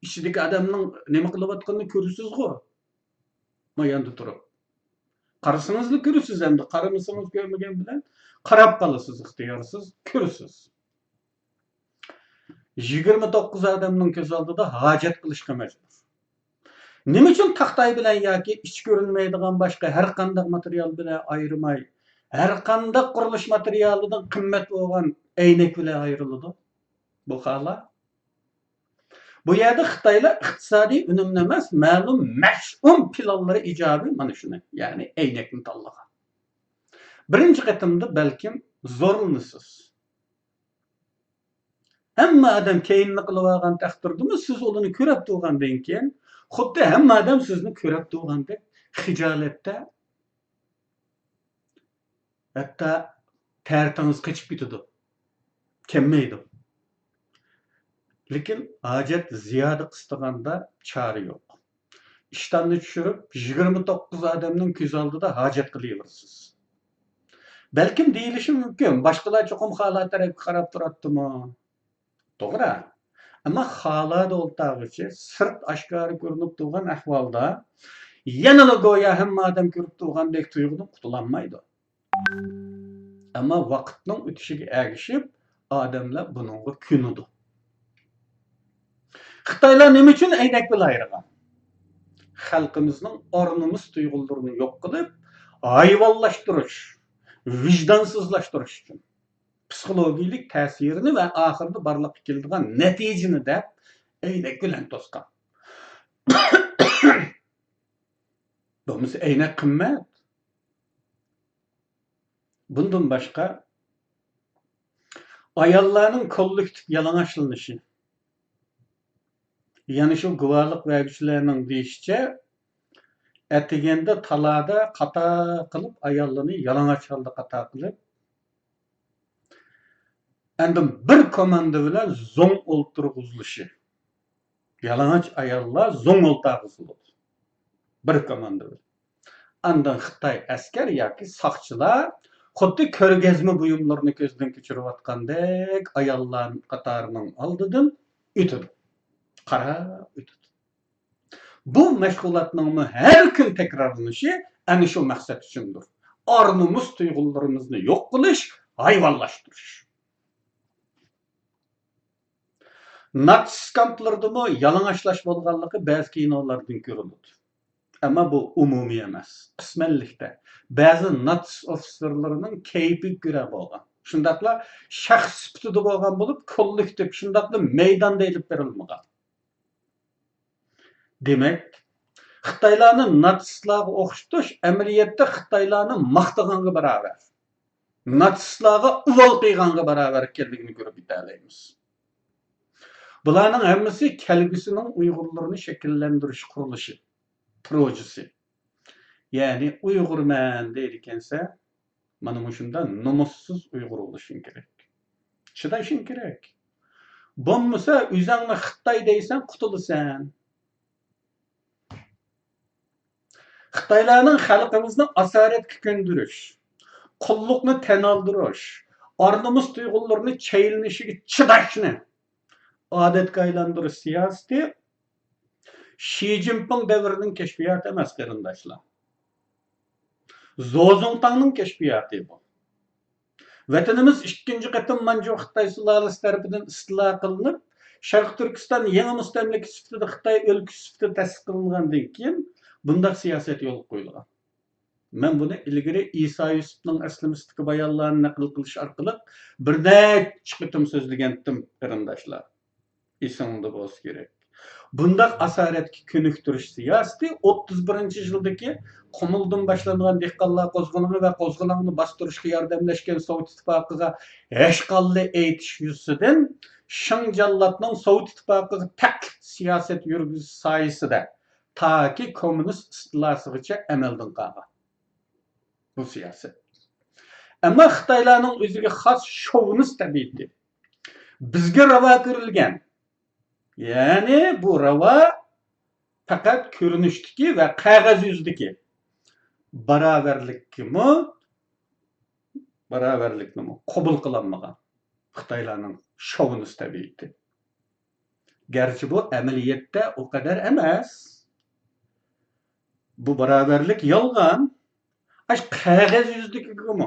ئىچىدىكى ئادەمنىڭ نېمە قىلىۋاتقىنىنى كۆرىسىزغۇ؟ ماياندا تۇرۇپ. قارىسىڭىزلا كۆرىسىز ئەمدى. قارىمىسىڭىز كۆرمىگەن بىلەن قاراپ قالىسىز ئىختىيارسىز، كۆرىسىز. يىگىرمە توققۇز ئادەمنىڭ كۆز ئالدىدا ھاجەت قىلىشقا مەجبۇر. نېمە ئۈچۈن تاختاي بىلەن ياكى ئىچى كۆرۈنمەيدىغان باشقا ھەر قانداق ماتېرىيال بىلەن ئايرىماي، ھەر قانداق قۇرۇلۇش ماتېرىيالىدىن قىممەت بولغان ئەينەك بىلەن ئايرىلىدۇ بۇ خالا؟ بۇ يەردە خىتايلار ئىقتىسادىي ئۈنۈمنى ئەمەس، مەلۇم مەشئۇم پىلانلىرى ئىجابى مانا شۇنى، يەنى ئەينەكنى تاللىغان. بىرىنچى قېتىمدا بەلكىم زورلىنىسىز. ھەممە ئادەم كەينىنى قىلىۋالغان تەقدىردىمۇ، سىز ئۇلارنى كۆرۈپ تۇرغاندىن كېيىن، خۇددى ھەممە ئادەم سىزنى كۆرۈپ تۇرغاندەك خىجالەتتە، ھەتتا تەرىتىڭىز قېچىپ كېتىدۇ، كەممەيدۇ. لېكىن ھاجەت زىيادە قىستىغاندا چارە يوق. ئىشتاننى چۈشۈرۈپ، يىگىرمە توققۇز ئادەمنىڭ كۆز ئالدىدا ھاجەت قىلىۋېرىسىز. بەلكىم دېيىلىشى مۇمكىن، باشقىلار چوقۇم خالا تەرەپكە قاراپ تۇراتتىمۇ؟ توغرا. ئەمما خالادا ئولتۇرغۇچى سىرت ئاشكارا كۆرۈنۈپ تۇرغان ئەھۋالدا يەنىلا گويا ھەممە ئادەم كۆرۈپ تۇرغاندەك تۇيغۇدىن قۇتۇلالمايدۇ. ئەمما ۋاقىتنىڭ ئۆتۈشىگە ئەگىشىپ ئادەملەر بۇنىڭغا كۆنىدۇ. خىتايلار نېمە ئۈچۈن ئەينەك بىلەن ئايرىغان؟ خەلقىمىزنىڭ ئار-نومۇس تۇيغۇلىرىنى يوق قىلىپ، ھايۋانلاشتۇرۇش، ۋىجدانسىزلاشتۇرۇش ئۈچۈن. پسىخولوگىيىلىك تەسىرىنى ۋە ئاخىرىدا بارلىققا كېلىدىغان نەتىجىنى دەپ ئەينەك بىلەن توسقان. بولمىسا ئەينەك قىممەت. بۇندىن باشقا، ئاياللارنىڭ كوللېكتىپ يالىڭاچلىنىشى. يەنە شۇ گۇۋاھلىق بەرگۈچىلەرنىڭ دېيىشىچە، ئەتىگەندە تالادا قاتار قىلىپ، ئاياللىرىنى يالىڭاچ ھالدا قاتار قىلىپ، ئاندىن بىر كوماندا بىلەن زوڭ ئولتۇرغۇزۇلۇشى. يالىڭاچ ئاياللار زوڭ ئولتۇرغۇزۇلىدۇ. بىر كوماندا بىلەن. ئاندىن خىتاي ئەسكەر ياكى ساقچىلار خۇددى كۆرگەزمە بۇيۇملىرىنى كۆزدىن كەچۈرۈۋاتقاندەك ئاياللار قاتارىنىڭ ئالدىدىن ئۆتىدۇ. قاراپ ئۆتىدۇ. بۇ مەشغۇلاتنىڭمۇ ھەر كۈن تەكرارلىنىشى ئەنە شۇ مەقسەت ئۈچۈندۇر. ئار-نومۇس تۇيغۇلىرىمىزنى يوق قىلىش، ھايۋانلاشتۇرۇش. ناتسىست كامپلىرىدىمۇ يالىڭاچلاش بولغانلىقى بەزى كىنولاردىن كۆرۈلىدۇ. ئەمما بۇ ئومۇمىي ئەمەس، قىسمەنلىكتە. بەزى ناتسىست ئوفىتسېرلىرىنىڭ كەيپىگە كۆرە بولغان. شۇنداقلا شەخس سۈپىتىدە بولغان بولۇپ، كوللېكتىپ، شۇنداقلا مەيداندا ئېلىپ بېرىلمىغان. دېمەك، خىتايلارنى ناتسىستلارغا ئوخشىتىش ئەمەلىيەتتە خىتايلارنى ماختىغانغا باراۋەر. ناتسىستلارغا ئۇۋال قىلغانغا باراۋەر ئىكەنلىكىنى كۆرۈپ يېتەلەيمىز. بۇلارنىڭ ھەممىسى كەلگۈسىنىڭ ئۇيغۇرلىرىنى شەكىللەندۈرۈش قۇرۇلۇشى، پروژىسى. يەنى ئۇيغۇرمەن دەيدىكەنسەن، مانا مۇشۇنداق نومۇسسىز ئۇيغۇر بولۇشۇڭ كېرەك. چىداشىڭ كېرەك. بولمىسا ئۆزۈڭنى خىتاي دەيسەن، قۇتۇلىسەن. خىتايلارنىڭ خەلقىمىزنى ئاسارەتكە كۆندۈرۈش، قۇللۇقنى تەن ئالدۇرۇش، ئار-نومۇس تۇيغۇلىرىنى چەيلىنىشىگە چىداشنى ئادەتكە ئايلاندۇرۇش سىياسىتى شى جىنپىڭ دەۋرىنىڭ كەشپىياتى ئەمەس، قېرىنداشلار. زو زۇڭتاڭنىڭ كەشپىياتى بۇ. ۋەتىنىمىز ئىككىنچى قېتىم مانجۇ خىتاي سۇلالىسى تەرىپىدىن ئىستىلا قىلىنىپ، شەرقىي تۈركىستان يېڭى مۇستەملىكە سۈپىتىدە خىتاي ئۆلكىسى سۈپىتىدە تەسىس قىلىنغاندىن كېيىن، بۇنداق سىياسەت يولغا قويۇلغان. مەن بۇنى ئىلگىرى ئىسا يۈسۈپنىڭ ئەسلىمىسىدىكى بايانلارنى نەقىل قىلىش ئارقىلىق بىر نەچچە قېتىم سۆزلىگەنتىم، قېرىنداشلار. ئېسىڭدە بولسا كېرەك. بۇنداق ئاسارەتكە كۆنۈكتۈرۈش سىياسىتى ئوتتۇز بىرىنچى يىلدىكى قۇمۇلدىن باشلانغان دېھقانلار قوزغىلىڭى ۋە قوزغىلاڭنى باستۇرۇشقا ياردەملەشكەن سوۋېت ئىتتىپاقىغا ھەشقاللا ئېيتىش يۈزىسىدىن شېڭ جاللاتنىڭ سوۋېت ئىتتىپاقىغا تەقلىد سىياسەت يۈرگۈزۈش سايىسىدە تاكى كوممۇنىست ئىستىلاسىغىچە ئەمەلدىن قالغان بۇ سىياسەت. ئەمما خىتايلارنىڭ ئۆزىگە خاس شوۋىنىست تەبىئىتى، بىزگە راۋا كۆرۈلگەن، يەنى بۇ راۋا پەقەت كۆرۈنۈشتىكى ۋە قەغەز يۈزىدىكى باراۋەرلىككىمۇ، باراۋەرلىكنىمۇ قوبۇل قىلالمىغان خىتايلارنىڭ شوۋىنىست تەبىئىتى. گەرچە بۇ ئەمەلىيەتتە ئۇ قەدەر ئەمەس. بۇ باراۋەرلىك يالغان. ئاشۇ قەغەز يۈزىدىكىگىمۇ،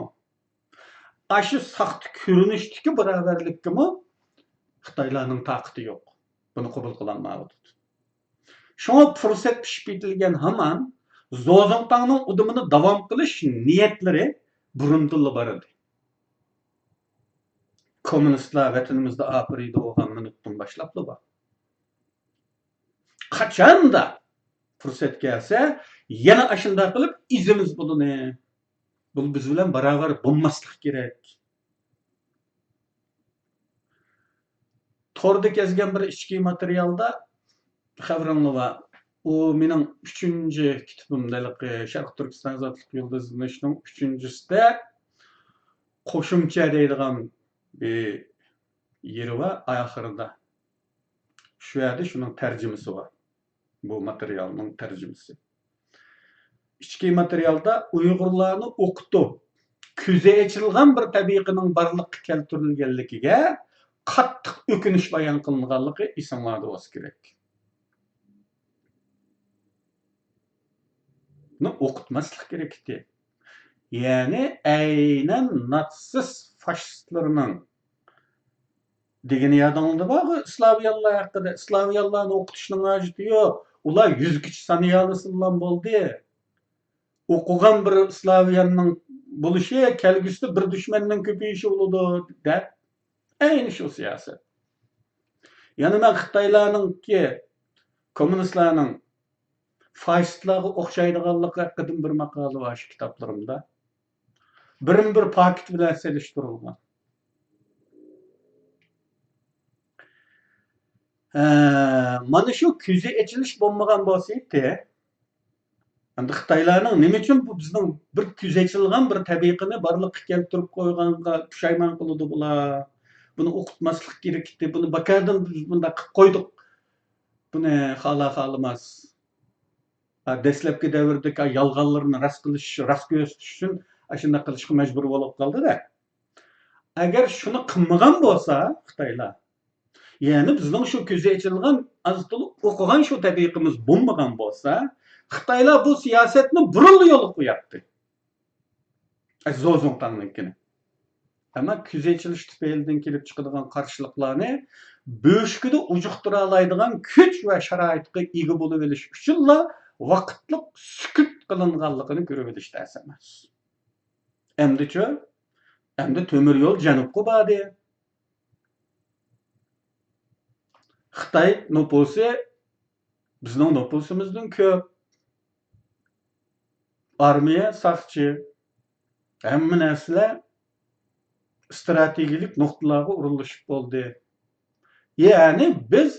ئاشۇ ساختا كۆرۈنۈشتىكى باراۋەرلىككىمۇ خىتايلارنىڭ تاقىتى يوق. بۇنى قوبۇل قىلالمايۋاتىدۇ. شۇڭا پۇرسەت پىشىپ يېتىلگەن ھامان زوزۇڭتاڭنىڭ ئۇدۇمىنى داۋام قىلىش نىيەتلىرى بۇرۇندىنلا بار ئىدى. كوممۇنىستلار ۋەتىنىمىزدە ئاپىرىدە بولغان مىنۇتتىن باشلاپلا بار. قاچاندا پۇرسەت كەلسە، يەنە ئاشۇنداق قىلىپ ئېزىمىز بۇلىنى. بۇ بىز بىلەن باراۋەر بولماسلىق كېرەك. توردا كەزگەن بىر ئىچكى ماتېرىيالدا خەۋىرىڭلار بار. ئۇ مېنىڭ ئۈچىنچى كىتابىم، ھېلىقى شەرقىي تۈركىستان ئازادلىق يولى ئىزدىنىشنىڭ ئۈچىنچىسىدە قوشۇمچە دەيدىغان بىر يېرى بار ئاخىرىدا. شۇ يەردە شۇنىڭ تەرجىمىسى بار. بۇ ماتېرىيالنىڭ تەرجىمىسى. ئىچكى ماتېرىيالدا ئۇيغۇرلارنى ئوقۇتۇپ، كۆزى ئېچىلغان بىر تەبىقىنىڭ بارلىققا كەلتۈرۈلگەنلىكىگە قاتتىق ئۆكۈنۈش بايان قىلىنغانلىقى ئېسىڭلاردا بولسا كېرەك. بۇنى ئوقۇتماسلىق كېرەك ئىدى. يەنى ئەينەن ناتسىست فاشىستلىرىنىڭ دېگىنى يادىڭلاردا بارغۇ، ئىسلاۋىيانلار ھەققىدە. ئىسلاۋىيانلارنى ئوقۇتۇشنىڭ ھاجىتى يوق. ئۇلار يۈزگىچە سانىيالىسىنلا بولدى. ئوقۇغان بىر ئىسلاۋىياننىڭ بولۇشى كەلگۈسىدە بىر دۈشمەننىڭ كۆپىيىشى بولىدۇ، دەپ. ئەينى شۇ سىياسەت. يەنە مەن خىتايلارنىڭكى، كوممۇنىستلارنىڭ فاشىستلارغا ئوخشايدىغانلىقى ھەققىدىمۇ بىر ماقالە بار شۇ كىتابلىرىمدا. بىرمۇبىر پاكىت بىلەن سېلىشتۇرۇلغان. ھە، مانا شۇ كۆزى ئېچىلىش بولمىغان بولسا ئىدى، ئەمدى خىتايلارنىڭ نېمە ئۈچۈن بۇ بىزنىڭ بىر كۆزى ئېچىلغان بىر تەبىقىنى بارلىققا كەلتۈرۈپ قويغانغا پۇشايمان قىلىدۇ بۇلار؟ بۇنى ئوقۇتماسلىق كېرەك ئىدى، بۇنى بىكاردىن بىز بۇنداق قىلىپ قويدۇق. بۇنى خالا-خالىماس، ھە، دەسلەپكى دەۋردىكى يالغانلىرىنى راست قىلىش، راست كۆرسىتىش ئۈچۈن ئاشۇنداق قىلىشقا مەجبۇر بولۇپ قالدى-دە. ئەگەر شۇنى قىلمىغان بولسا خىتايلار، يەنى بىزنىڭ شۇ كۆزى ئېچىلغان، ئاز-تولا ئوقۇغان شۇ تەبىقىمىز بولمىغان بولسا، خىتايلار بۇ سىياسەتنى بۇرۇنلا يولغا قوياتتى. ئە، زوزۇڭتاڭنىڭكىنى. ئەمما كۆزى ئېچىلىش تۈپەيلىدىن كېلىپ چىقىدىغان قارشىلىقلارنى بۆشۈكىدە ئۇجۇقتۇرالايدىغان كۈچ ۋە شارائىتقا ئىگە بولۇۋېلىش ئۈچۈنلا ۋاقىتلىق سۈكۈت قىلىنغانلىقىنى كۆرۈۋېلىش تەس ئەمەس. ئەمدىچۇ؟ ئەمدى تۆمۈر يول جەنۇبقا باردى. خىتاي نوپۇسى بىزنىڭ نوپۇسىمىزدىن كۆپ. ئارمىيە، ساقچى، ھەممە نەرسىلەر ئىستراتېگىيەلىك نۇقتىلارغا ئورۇنلىشىپ بولدى. يەنى بىز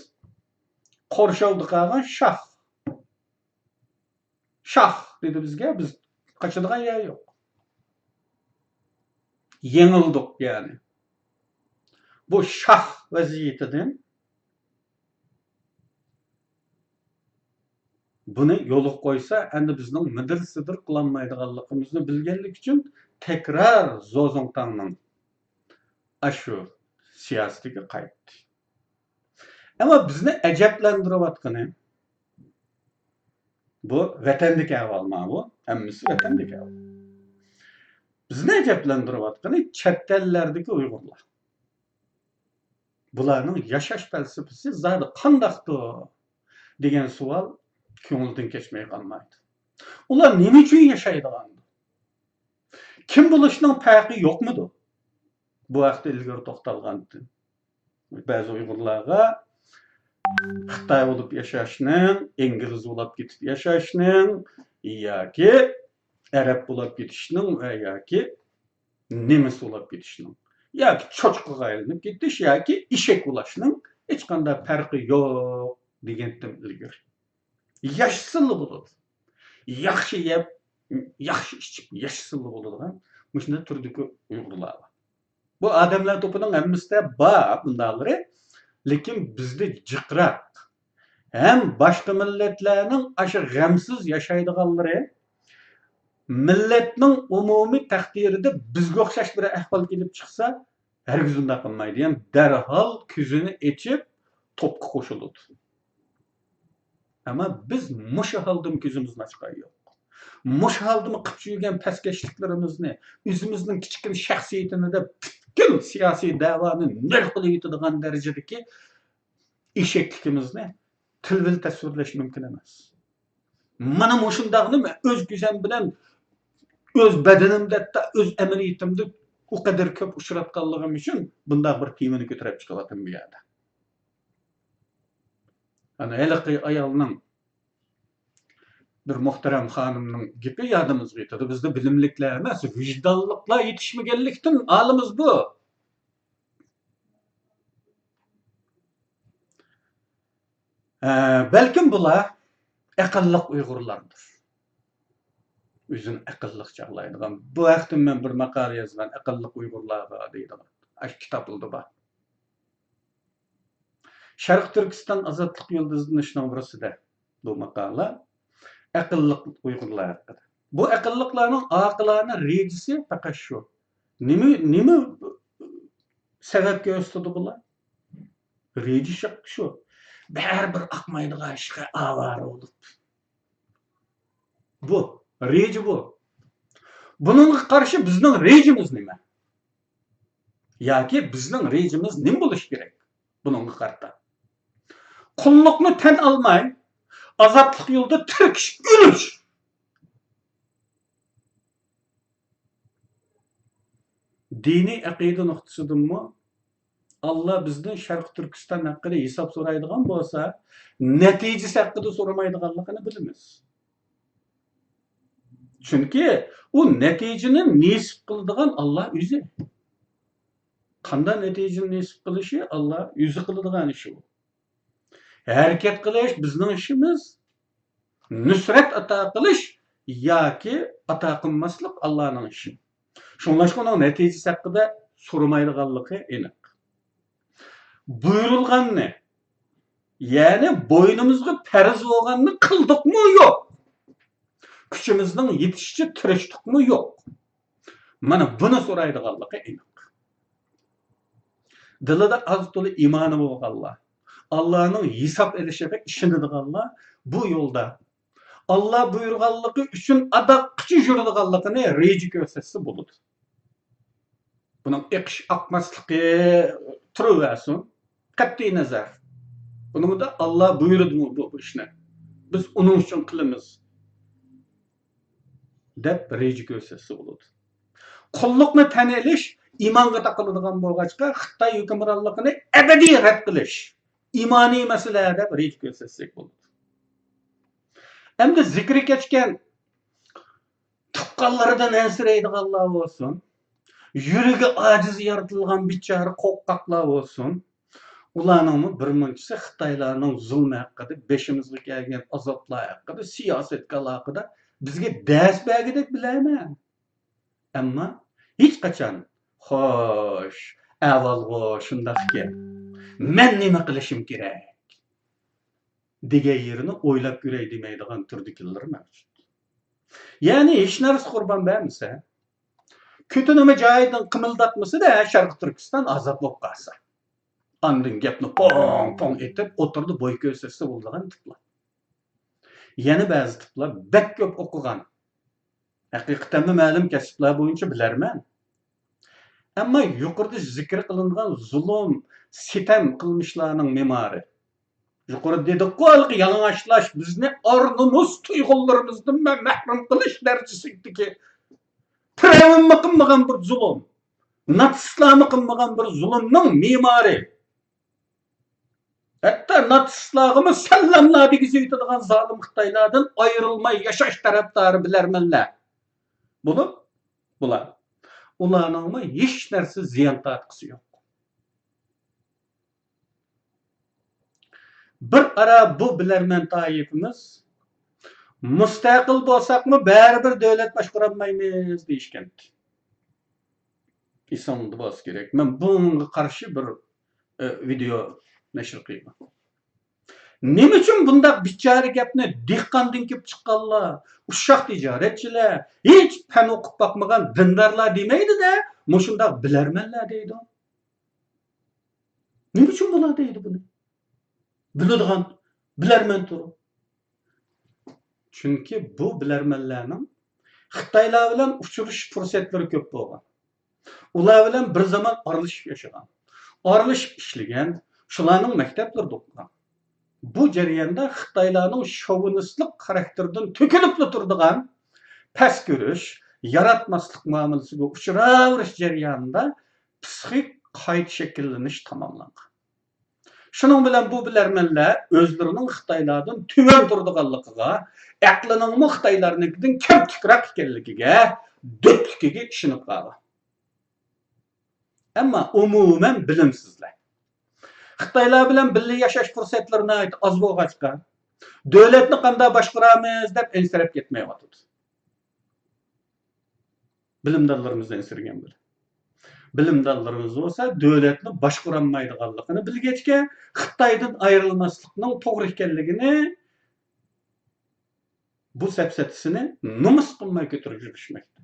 قورشاۋدا قالغان شاھ. شاھ دېدى بىزگە، بىز قاچىدىغان يەر يوق. يېڭىلدۇق يەنى. بۇ شاھ ۋەزىيىتىدىن بۇنى يولغا قويسا، ئەمدى بىزنىڭ مىدىر-سىدىر قىلالمايدىغانلىقىمىزنى بىلگەنلىكى ئۈچۈن تەكرار زوزۇڭتاڭنىڭ ئاشۇ سىياسىتىگە قايتتى. ئەمما بىزنى ئەجەبلەندۈرۈۋاتقىنى، بۇ ۋەتەندىكى ئەھۋال مانا بۇ، ھەممىسى ۋەتەندىكى ئەھۋال. بىزنى ئەجەبلەندۈرۈۋاتقىنى چەت ئەللەردىكى ئۇيغۇرلار. بۇلارنىڭ ياشاش پەلسەپىسى زادى قانداقتۇ دېگەن سوئال كۆڭۈلدىن كەچمەي قالمايدۇ. ئۇلار نېمە ئۈچۈن ياشايدىغاندۇ؟ كىم بولۇشنىڭ پەرقى يوقمىدۇ؟ بۇ ھەقتە ئىلگىرى توختالغانتىم. بەزى ئۇيغۇرلارغا خىتاي بولۇپ ياشاشنىڭ، ئىنگلىز بولۇپ كېتىپ ياشاشنىڭ ياكى ئەرەب بولۇپ كېتىشنىڭ ۋە ياكى نېمىس بولۇپ كېتىشنىڭ، ياكى چوشقىغا ئايلىنىپ كېتىش ياكى ئېشەك بولۇشنىڭ ھېچقانداق پەرقى يوق دېگەنتىم ئىلگىرى. ياشىسىنلا بولىدۇ. ياخشى يەپ، ياخشى ئىچىپ ياشىسىنلا بولىدىغان مۇشۇنداق تۈردىكى ئۇيغۇرلار بار. بۇ ئادەملەر توپىنىڭ ھەممىسىدە بار بۇنداقلىرى، لېكىن بىزدە جىقراق. ھەم باشقا مىللەتلەرنىڭ ئاشۇ غەمسىز ياشايدىغانلىرى، مىللەتنىڭ ئومۇمىي تەقدىرىدە بىزگە ئوخشاش بىر ئەھۋال كېلىپ چىقسا، ھەرگىز ئۇنداق قىلمايدۇ. يەنى دەرھال كۆزىنى ئېچىپ توپقا قوشۇلىدۇ. ئەمما بىز مۇشۇ ھالدىمۇ كۆزىمىزنى ئاچقان يوق. مۇشۇ ھالدىمۇ قىلىپ يۈرگەن پەسكەشلىكلىرىمىزنى، ئۆزىمىزنىڭ كىچىككىنە شەخسىيىتىنى دەپ پۈتكۈل سىياسىي دەۋانى نۆل قىلىۋېتىدىغان دەرىجىدىكى ئېشەكلىكىمىزنى تىل بىلەن تەسۋىرلەش مۇمكىن ئەمەس. مانا مۇشۇنداقنى مەن ئۆز كۆزۈم بىلەن، ئۆز بەدىنىمدە، ھەتتا ئۆز ئەمەلىيىتىمدە ئۇ قەدەر كۆپ ئۇچراتقانلىقىم ئۈچۈن بۇنداق بىر تېمىنى كۆتۈرۈپ چىقىۋاتىمەن بۇ يەردە. ئانا ھېلىقى ئايالنىڭ بىر مۇھتەرەم خانىمنىڭ گېپى يادىمىزغا كېتىدۇ. بىزدە بىلىملىكلەر ئەمەس، ۋىجدانلىقلار يېتىشمىگەنلىكتىن ھالىمىز بۇ. ئە، بەلكىم بۇلار ئەقىللىق ئۇيغۇرلاردۇر. ئۆزىنى ئەقىللىق چاغلايدىغان. بۇ ھەقتە مەن بىر ماقالە يازغان، ئەقىللىق ئۇيغۇرلارغا دەيدىغان. ئاشۇ كىتابلىرىدا بار. شەرقىي تۈركىستان ئازادلىق يۇلتۇزىدا شۇنىڭ بىرسىدە بۇ ماقالە ئەقىللىق ئۇيغۇرلار ھەققىدە. بۇ ئەقىللىقلارنىڭ ئاقىلانە رېجىسى پەقەت شۇ. نېمە، نېمە سەۋەب كۆرسىتىدۇ بۇلار؟ رېجە شۇ. بەرىبىر ئاقمايدىغان ئىشقا ئاۋارە بولۇپ. بۇ، رېجە بۇ. بۇنىڭغا قارشى بىزنىڭ رېجىمىز نېمە؟ ياكى بىزنىڭ رېجىمىز نېمە بولۇشى كېرەك بۇنىڭغا قارىتا؟ قۇللۇقنى تەن ئالماي، ئازادلىق يولىدا تىركىشىپ ئۆلۈش. دىنىي ئەقىدە نۇقتىسىدىنمۇ، ئاللا بىزدىن شەرقىي تۈركىستان ھەققىدە ھېساب سورايدىغان بولسا، نەتىجىسى ھەققىدە سورىمايدىغانلىقىنى بىلىمىز. چۈنكى ئۇ نەتىجىنى نېسىپ قىلىدىغان ئاللا ئۆزى. قانداق نەتىجىنى نېسىپ قىلىشى ئاللا ئۆزى قىلىدىغان ئىشى ئۇ. ھەرىكەت قىلىش بىزنىڭ ئىشىمىز، نۇسرەت ئاتا قىلىش ياكى ئاتا قىلماسلىق ئاللانىڭ ئىشى. شۇڭلاشقا ئۇنىڭ نەتىجىسى ھەققىدە سورىمايدىغانلىقى ئېنىق. بۇيرۇلغاننى، يەنى بوينىمىزغا پەرز بولغاننى قىلدۇقمۇ يوق؟ كۈچىمىزنىڭ يېتىشىچە تىرىشتۇقمۇ يوق؟ مانا بۇنى سورايدىغانلىقى ئېنىق. دىلىدا ئاز-تولا ئىمانى بولغانلار، ئاللانىڭ ھېساب ئېلىشىغا ئىشىنىدىغانلار بۇ يولدا ئاللا بۇيرۇغانلىقى ئۈچۈن ئاداققىچە يۈرىدىغانلىقىنى رېجە كۆرسەتسە بولىدۇ. بۇنىڭ ئېقىش ئاقماسلىقى تۇرۇۋەرسۇن، قەتئىي نەزەر. بۇنىڭدا ئاللا بۇيرۇدىمۇ بۇ، بۇ ئىشنى؟ بىز ئۇنىڭ ئۈچۈن قىلىمىز، دەپ رېجە كۆرسەتسە بولىدۇ. قۇللۇقنى تەن ئېلىش ئىمانغا تاقىلىدىغان بولغاچقا، خىتاي ھۆكۈمرانلىقىنى ئەبەدىي رەت قىلىش ئىمانىي مەسىلە دەپ رېجە كۆرسەتسەك بولىدۇ. ئەمدى زىكرى كەچكەن تۇغقانلىرىدىن ئەنسىرەيدىغانلار بولسۇن، يۈرىكى ئاجىز يارىتىلغان بىچارە قورقاقلار بولسۇن، ئۇلارنىڭمۇ بىر مۇنچىسى خىتايلارنىڭ زۇلمى ھەققىدە، بېشىمىزغا كەلگەن ئازابلار ھەققىدە، سىياسەتكە ئالاقىدار بىزگە دەرس بەرگۈدەك بىلەرمەن. ئەمما ھېچقاچان، «خوش، ئەھۋالغۇ شۇنداقكەن، مەن نېمە قىلىشىم كېرەك؟» دېگەن يېرىنى ئويلاپ كۆرەي دېمەيدىغان تۈردىكىلىرى مەۋجۇت. يەنى ھېچ نەرسە قۇربان بەرمىسە، كۆتىنىمۇ جايىدىن قىمىلداتمىسىدە، شەرقىي تۈركىستان ئازاد بولۇپ قالسا، ئاندىن گەپنى پوڭ-پوڭ ئېتىپ، ئوتتۇرىدا بوي كۆرسەتسە بولىدىغان تىپلار. يەنە بەزى تىپلار بەك كۆپ ئوقۇغان، ھەقىقەتەنمۇ مەلۇم كەسىپلەر بويىچە بىلەرمەن. ئەمما يۇقىرىدا زىكىر قىلىنغان زۇلۇم، سىتەم قىلمىشلارنىڭ مېمارى، يۇقىرىدا دېدۇققۇ، ھېلىقى يالىڭاچلاش، بىزنى ئار-نومۇس تۇيغۇلىرىمىزدىن مە-، مەھرۇم قىلىش دەرىجىسىدىكى پىرئەۋنمۇ قىلمىغان بىر زۇلۇم، ناتسىستلارمۇ قىلمىغان بىر زۇلۇمنىڭ مېمارى. ھەتتا ناتسىستلارغىمۇ سەللەملەر دېگۈزۈۋېتىدىغان زالىم خىتايلاردىن ئايرىلماي ياشاش تەرەپدارى بىلەرمەنلەر. بولۇپ، بۇلار، ئۇلارنىڭمۇ ھېچ نەرسە زىيان تارتقۇسى يوق. بىر ئارا بۇ بىلەرمەن تائىپىمىز مۇستەقىل بولساقمۇ بەرىبىر دۆلەت باشقۇرالمايمىز دېيىشكەنتى. ئېسىڭدە بولسا كېرەك. مەن بۇنىڭغا قارشى بىر، ئە، ۋىدېئو نەشر قىلىمەن. نېمە ئۈچۈن بۇنداق بىچارە گەپنى دېھقاندىن كېلىپ چىققانلار، ئۇششاق تىجارەتچىلەر، ھېچ پەن ئوقۇپ باقمىغان دىندارلار دېمەيدۇ-دە، مۇشۇنداق بىلەرمەنلەر دەيدۇ؟ نېمە ئۈچۈن بۇلار دەيدۇ بۇنى؟ بىلىدىغان بىلەرمەن تۇرۇپ. چۈنكى بۇ بىلەرمەنلەرنىڭ خىتايلار بىلەن ئۇچرىشىش پۇرسەتلىرى كۆپ بولغان. ئۇلار بىلەن بىر زامان ئارىلىشىپ ياشىغان، ئارىلىشىپ ئىشلىگەن، شۇلارنىڭ مەكتەپلىرىدە ئوقۇغان. بۇ جەرياندا خىتايلارنىڭ شوۋىنىستلىق خاراكتېرىدىن تۆكۈلۈپلا تۇرىدىغان پەس كۆرۈش، ياراتماسلىق مۇئامىلىسىگە ئۇچراۋېرىش جەريانىدا پسىخىك قايتا شەكىللىنىش تاماملانغان. شۇنىڭ بىلەن بۇ بىلەرمەنلەر ئۆزلىرىنىڭ خىتايلاردىن تۆۋەن تۇرىدىغانلىقىغا، ئەقلىنىڭمۇ خىتايلارنىڭكىدىن كەمتۈكرەك ئىكەنلىكىگە، دۆتلۈكىگە ئىشىنىپ قالغان. ئەمما ئومۇمەن بىلىمسىزلەر. خىتايلار بىلەن بىللە ياشاش پۇرسەتلىرى ناھايىتى ئاز بولغاچقا، دۆلەتنى قانداق باشقۇرامىز دەپ ئەنسىرەپ كەتمەيۋاتىدۇ. بىلىمدانلىرىمىز ئەنسىرىگەن بىلەن. بىلىمدانلىرىمىز بولسا دۆلەتنى باشقۇرالمايدىغانلىقىنى بىلگەچكە، خىتايدىن ئايرىلماسلىقنىڭ توغرا ئىكەنلىكىنى، بۇ سەپسەتىسىنى نومۇس قىلماي كۆتۈرۈپ يۈرۈشمەكتە.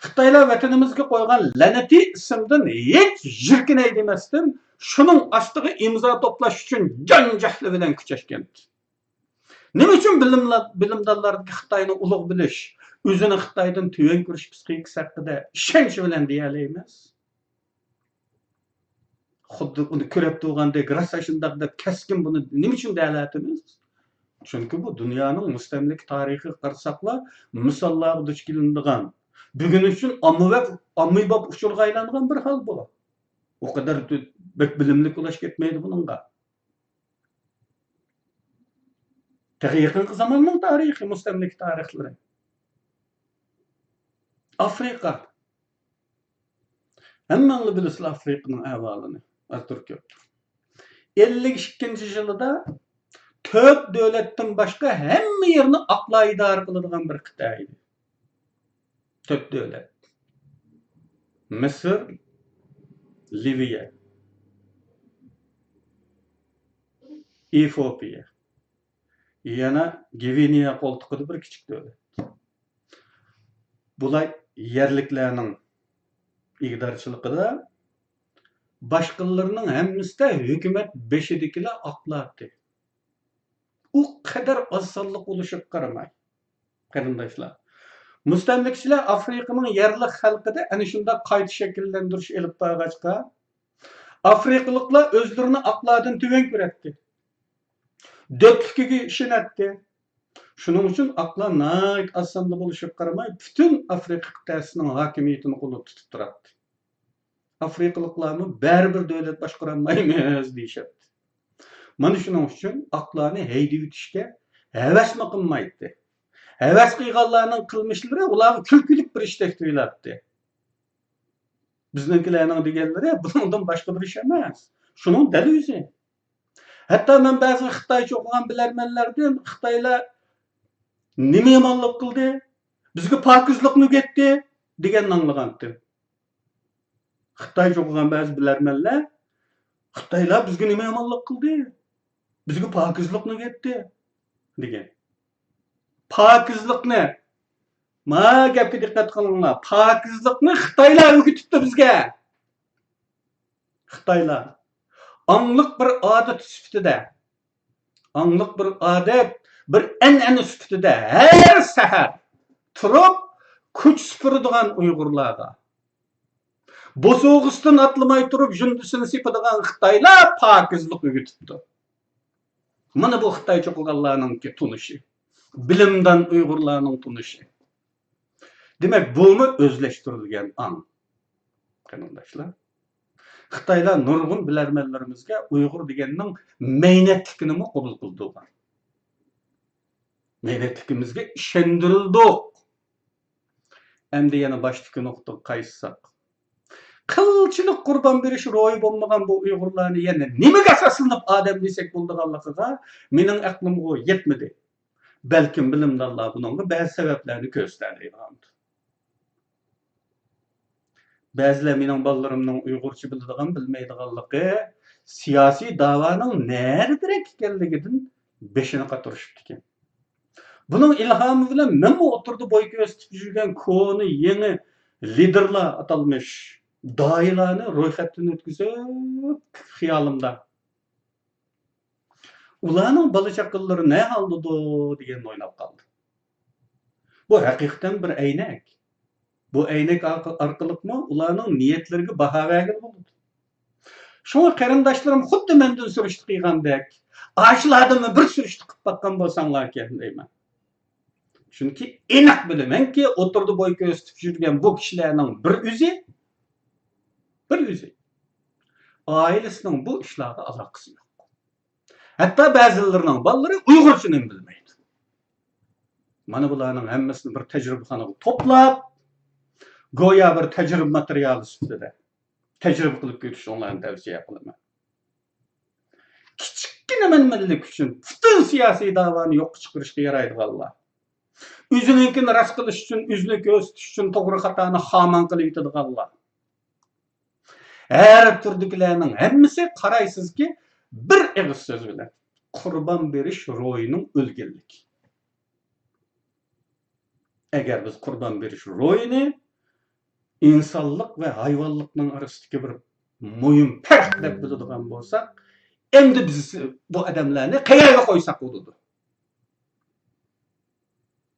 خىتايلار ۋەتىنىمىزگە قويغان لەنىتى ئىسىمدىن ھېچ يىركىنەي دېمەستىن، شۇنىڭ ئاستىغا ئىمزا توپلاش ئۈچۈن جان-جەھلى بىلەن كۈچەشكەنتى. نېمە ئۈچۈن بىلىملا-، بىلىمدانلاردىكى خىتاينى ئۇلۇغ بىلىش، ئۆزىنى خىتايدىن تۆۋەن كۆرۈش پسىخىكىسى ھەققىدە ئىشەنچ بىلەن دېيەلەيمىز؟ خۇددى ئۇنى كۆرۈپ تۇرغاندەك، راست ئاشۇنداق دەپ كەسكىن بۇنى نېمە ئۈچۈن دېيەلەتىمىز؟ چۈنكى بۇ دۇنيانىڭ مۇستەملىكە تارىخىغا قارىساقلا، مىساللارغا دۇچ كېلىنىدىغان، بۈگۈن ئۈچۈن ئاممىباب، ئاممىباب ئۇچۇرغا ئايلانغان بىر ھال بۇ. ئۇ قەدەر بەك بىلىملىك بولۇش كەتمەيدۇ بۇنىڭغا. تېخى يېقىنقى زاماننىڭ تارىخى، مۇستەملىكە تارىخلىرى. ئافرىقا. ھەممەڭلار بىلىسىلەر ئافرىقىنىڭ ئەھۋالىنى. ئازدۇر كۆپتۇر. ئەللىك ئىككىنچى يىلىدا تۆت دۆلەتتىن باشقا ھەممە يەرنى ئاقلار ئىدارە قىلىدىغان بىر قىتئە ئىدى. تۆت دۆلەت. مىسىر، لىۋىيە، ئېفىئوپىيە، يەنە گۋىنېيە قولتۇقىدا بىر كىچىك دۆلەت. بۇلار يەرلىكلەرنىڭ ئىگىدارچىلىقىدا، باشقىلىرىنىڭ ھەممىسىدە ھۆكۈمەت بېشىدىكىلەر ئاقلاردى. ئۇ قەدەر ئاز سانلىق بولۇشىغا قارىماي، قېرىنداشلار، مۇستەملىكىچىلەر ئافرىقىنىڭ يەرلىك خەلقىدە ئەنە شۇنداق قايتا شەكىللەندۈرۈش ئېلىپ بارغاچقا، ئافرىقىلىقلار ئۆزلىرىنى ئاقلاردىن تۆۋەن كۆرەتتى. دۆتلۈكىگە ئىشىنەتتى. شۇنىڭ ئۈچۈن ئاقلار ناھايىتى ئاز ساندا بولۇشىغا قارىماي، پۈتۈن ئافرىقا قىتئەسىنىڭ ھاكىمىيىتىنى قولىدا تۇتۇپ تۇراتتى. ئافرىقىلىقلارمۇ بەرىبىر دۆلەت باشقۇرالمايمىز دېيىشەتتى. مانا شۇنىڭ ئۈچۈن ئاقلارنى ھەيدىۋېتىشكە ھەۋەسمۇ قىلمايتتى. ھەۋەس قىلغانلارنىڭ قىلمىشلىرى ئۇلارغا كۈلكىلىك بىر ئىشتەك تۇيۇلاتتى. بىزنىڭكىلەرنىڭ دېگەنلىرى بۇنىڭدىن باشقا بىر ئىش ئەمەس. شۇنىڭ دەل ئۆزى. ھەتتا مەن بەزى خىتايچە ئوقۇغان بىلەرمەنلەردىن خىتايلار نېمە يامانلىق قىلدى؟ بىزگە پاكىزلىقنى ئۆگەتتى دېگەننى ئاڭلىغانتىم. خىتايچە ئوقۇغان بەزى بىلەرمەنلەر، خىتايلار بىزگە نېمە يامانلىق قىلدى؟ بىزگە پاكىزلىقنى ئۆگەتتى دېگەن. پاكىزلىقنى، ما گەپكە دىققەت قىلىڭلار، پاكىزلىقنى خىتايلار ئۆگىتىپتۇ بىزگە. خىتايلار ئاڭلىق بىر ئادەت سۈپىتىدە، ئاڭلىق بىر ئادەت، بىر ئەنئەنە سۈپىتىدە ھەر سەھەر تۇرۇپ كوچا سۈپۈرىدىغان ئۇيغۇرلارغا، بوسۇغىسىدىن ئاتلىماي تۇرۇپ ژۇندىسىنى سېپىدىغان خىتايلار پاكىزلىق ئۆگىتىپتۇ. مانا بۇ خىتاي چوقۇغانلارنىڭكى تونۇشى، بىلىمدان ئۇيغۇرلارنىڭ تونۇشى. دېمەك، بۇمۇ ئۆزلەشتۈرۈلگەن ئاڭ، قېرىنداشلار. خىتايلار نۇرغۇن بىلەرمەنلىرىمىزگە ئۇيغۇر دېگەننىڭ مەينەتلىكىنىمۇ قوبۇل قىلدۇرغان. مەينەتلىكىمىزگە ئىشەندۈرۈلدۇق. ئەمدى يەنە باشتىكى نۇقتىغا قايتساق، قىلچىلىك قۇربان بېرىش روھى بولمىغان بۇ ئۇيغۇرلارنى يەنە نېمىگە ئاساسلىنىپ ئادەم دېسەك بولىدىغانلىقىغا مېنىڭ ئەقلىمغۇ يەتمىدى. بەلكىم بىلىمدانلار بۇنىڭغا بەزى سەۋەبلەرنى كۆرسىتەلەيدىغاندۇ. بەزىلەر مېنىڭ بالىلىرىمنىڭ ئۇيغۇرچە بىلىدىغان، بىلمەيدىغانلىقى، سىياسىي داۋانىڭ نەدىرەك ئىكەنلىكىدىن بېشىنى قاتۇرۇشۇپتىكەن. بۇنىڭ ئىلھامى بىلەن مەنمۇ ئوتتۇرىدا بوي كۆرسىتىپ يۈرگەن كونا، يېڭى لىدېرلار، ئاتالمىش داھىيلارنى رويخەتتىن ئۆتكۈزۈپ، خىيالىمدا ئۇلارنىڭ بالا-چاقىلىرى نە ھالدىدۇ دېگەننى ئويلاپ قالدىم. بۇ ھەقىقەتەن بىر ئەينەك. بۇ ئەينەك ئارقا-، ئارقىلىقمۇ ئۇلارنىڭ نىيەتلىرىگە باھا بەرگىلى بولىدۇ. شۇڭا قېرىنداشلىرىم خۇددى مەندىن سۈرۈشتە قىلغاندەك، ئاشۇلاردىنمۇ بىر سۈرۈشتە قىلىپ باققان بولساڭلاركەن دەيمەن. چۈنكى ئېنىق بىلىمەنكى، ئوتتۇرىدا بوي كۆرسىتىپ يۈرگەن بۇ كىشىلەرنىڭ بىر ئۆزى، بىر ئۆزى ئائىلىسىنىڭ بۇ ئىشلارغا ئالاقىسى يوق. ھەتتا بەزىلىرىنىڭ بالىلىرى ئۇيغۇرچىنىمۇ بىلمەيدۇ. مانا بۇلارنىڭ ھەممىسىنى بىر تەجرىبىخانىغا توپلاپ، گويا بىر تەجرىبە ماتېرىيالى سۈپىتىدە تەجرىبە قىلىپ كۆرۈشۈڭلارنى تەۋسىيە قىلىمەن. كىچىككىنە مەنمەنلىك ئۈچۈن پۈتۈن سىياسىي داۋانى يوققا چىقىرىشقا يارايدىغانلار، ئۆزىنىڭكىنى راست قىلىش ئۈچۈن، ئۆزىنى كۆرسىتىش ئۈچۈن توغرا خاتانى خامان قىلىۋېتىدىغانلار، ھەر تۈردىكىلەرنىڭ ھەممىسى قارايسىزكى، بىر ئېغىز سۆز بىلەن قۇربان بېرىش روھىنىڭ ئۆلگەنلىكى. ئەگەر بىز قۇربان بېرىش روھىنى ئىنسانلىق ۋە ھايۋانلىقنىڭ ئارىسىدىكى بىر مۇھىم پەرق دەپ بىلىدىغان بولساق، ئەمدى بىز بۇ ئادەملەرنى قەيەرگە قويساق بولىدۇ؟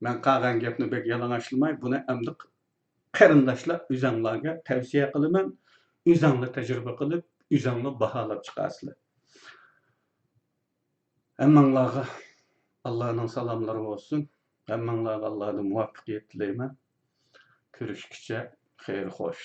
مەن قالغان گەپنى بەك يالىڭاچلىماي، بۇنى ئەمدى قېرىنداشلار ئۆزەڭلارگە تەۋسىيە قىلىمەن. ئۆزەڭلار تەجرىبە قىلىپ، ئۆزەڭلار باھالاپ چىقارسىلەر. ھەممىڭلارغا ئاللانىڭ سالاملىرى بولسۇن. ھەممىڭلارغا ئاللادىن مۇۋەپپەقىيەت تىلەيمەن. كۆرۈشكىچە خەير خوش.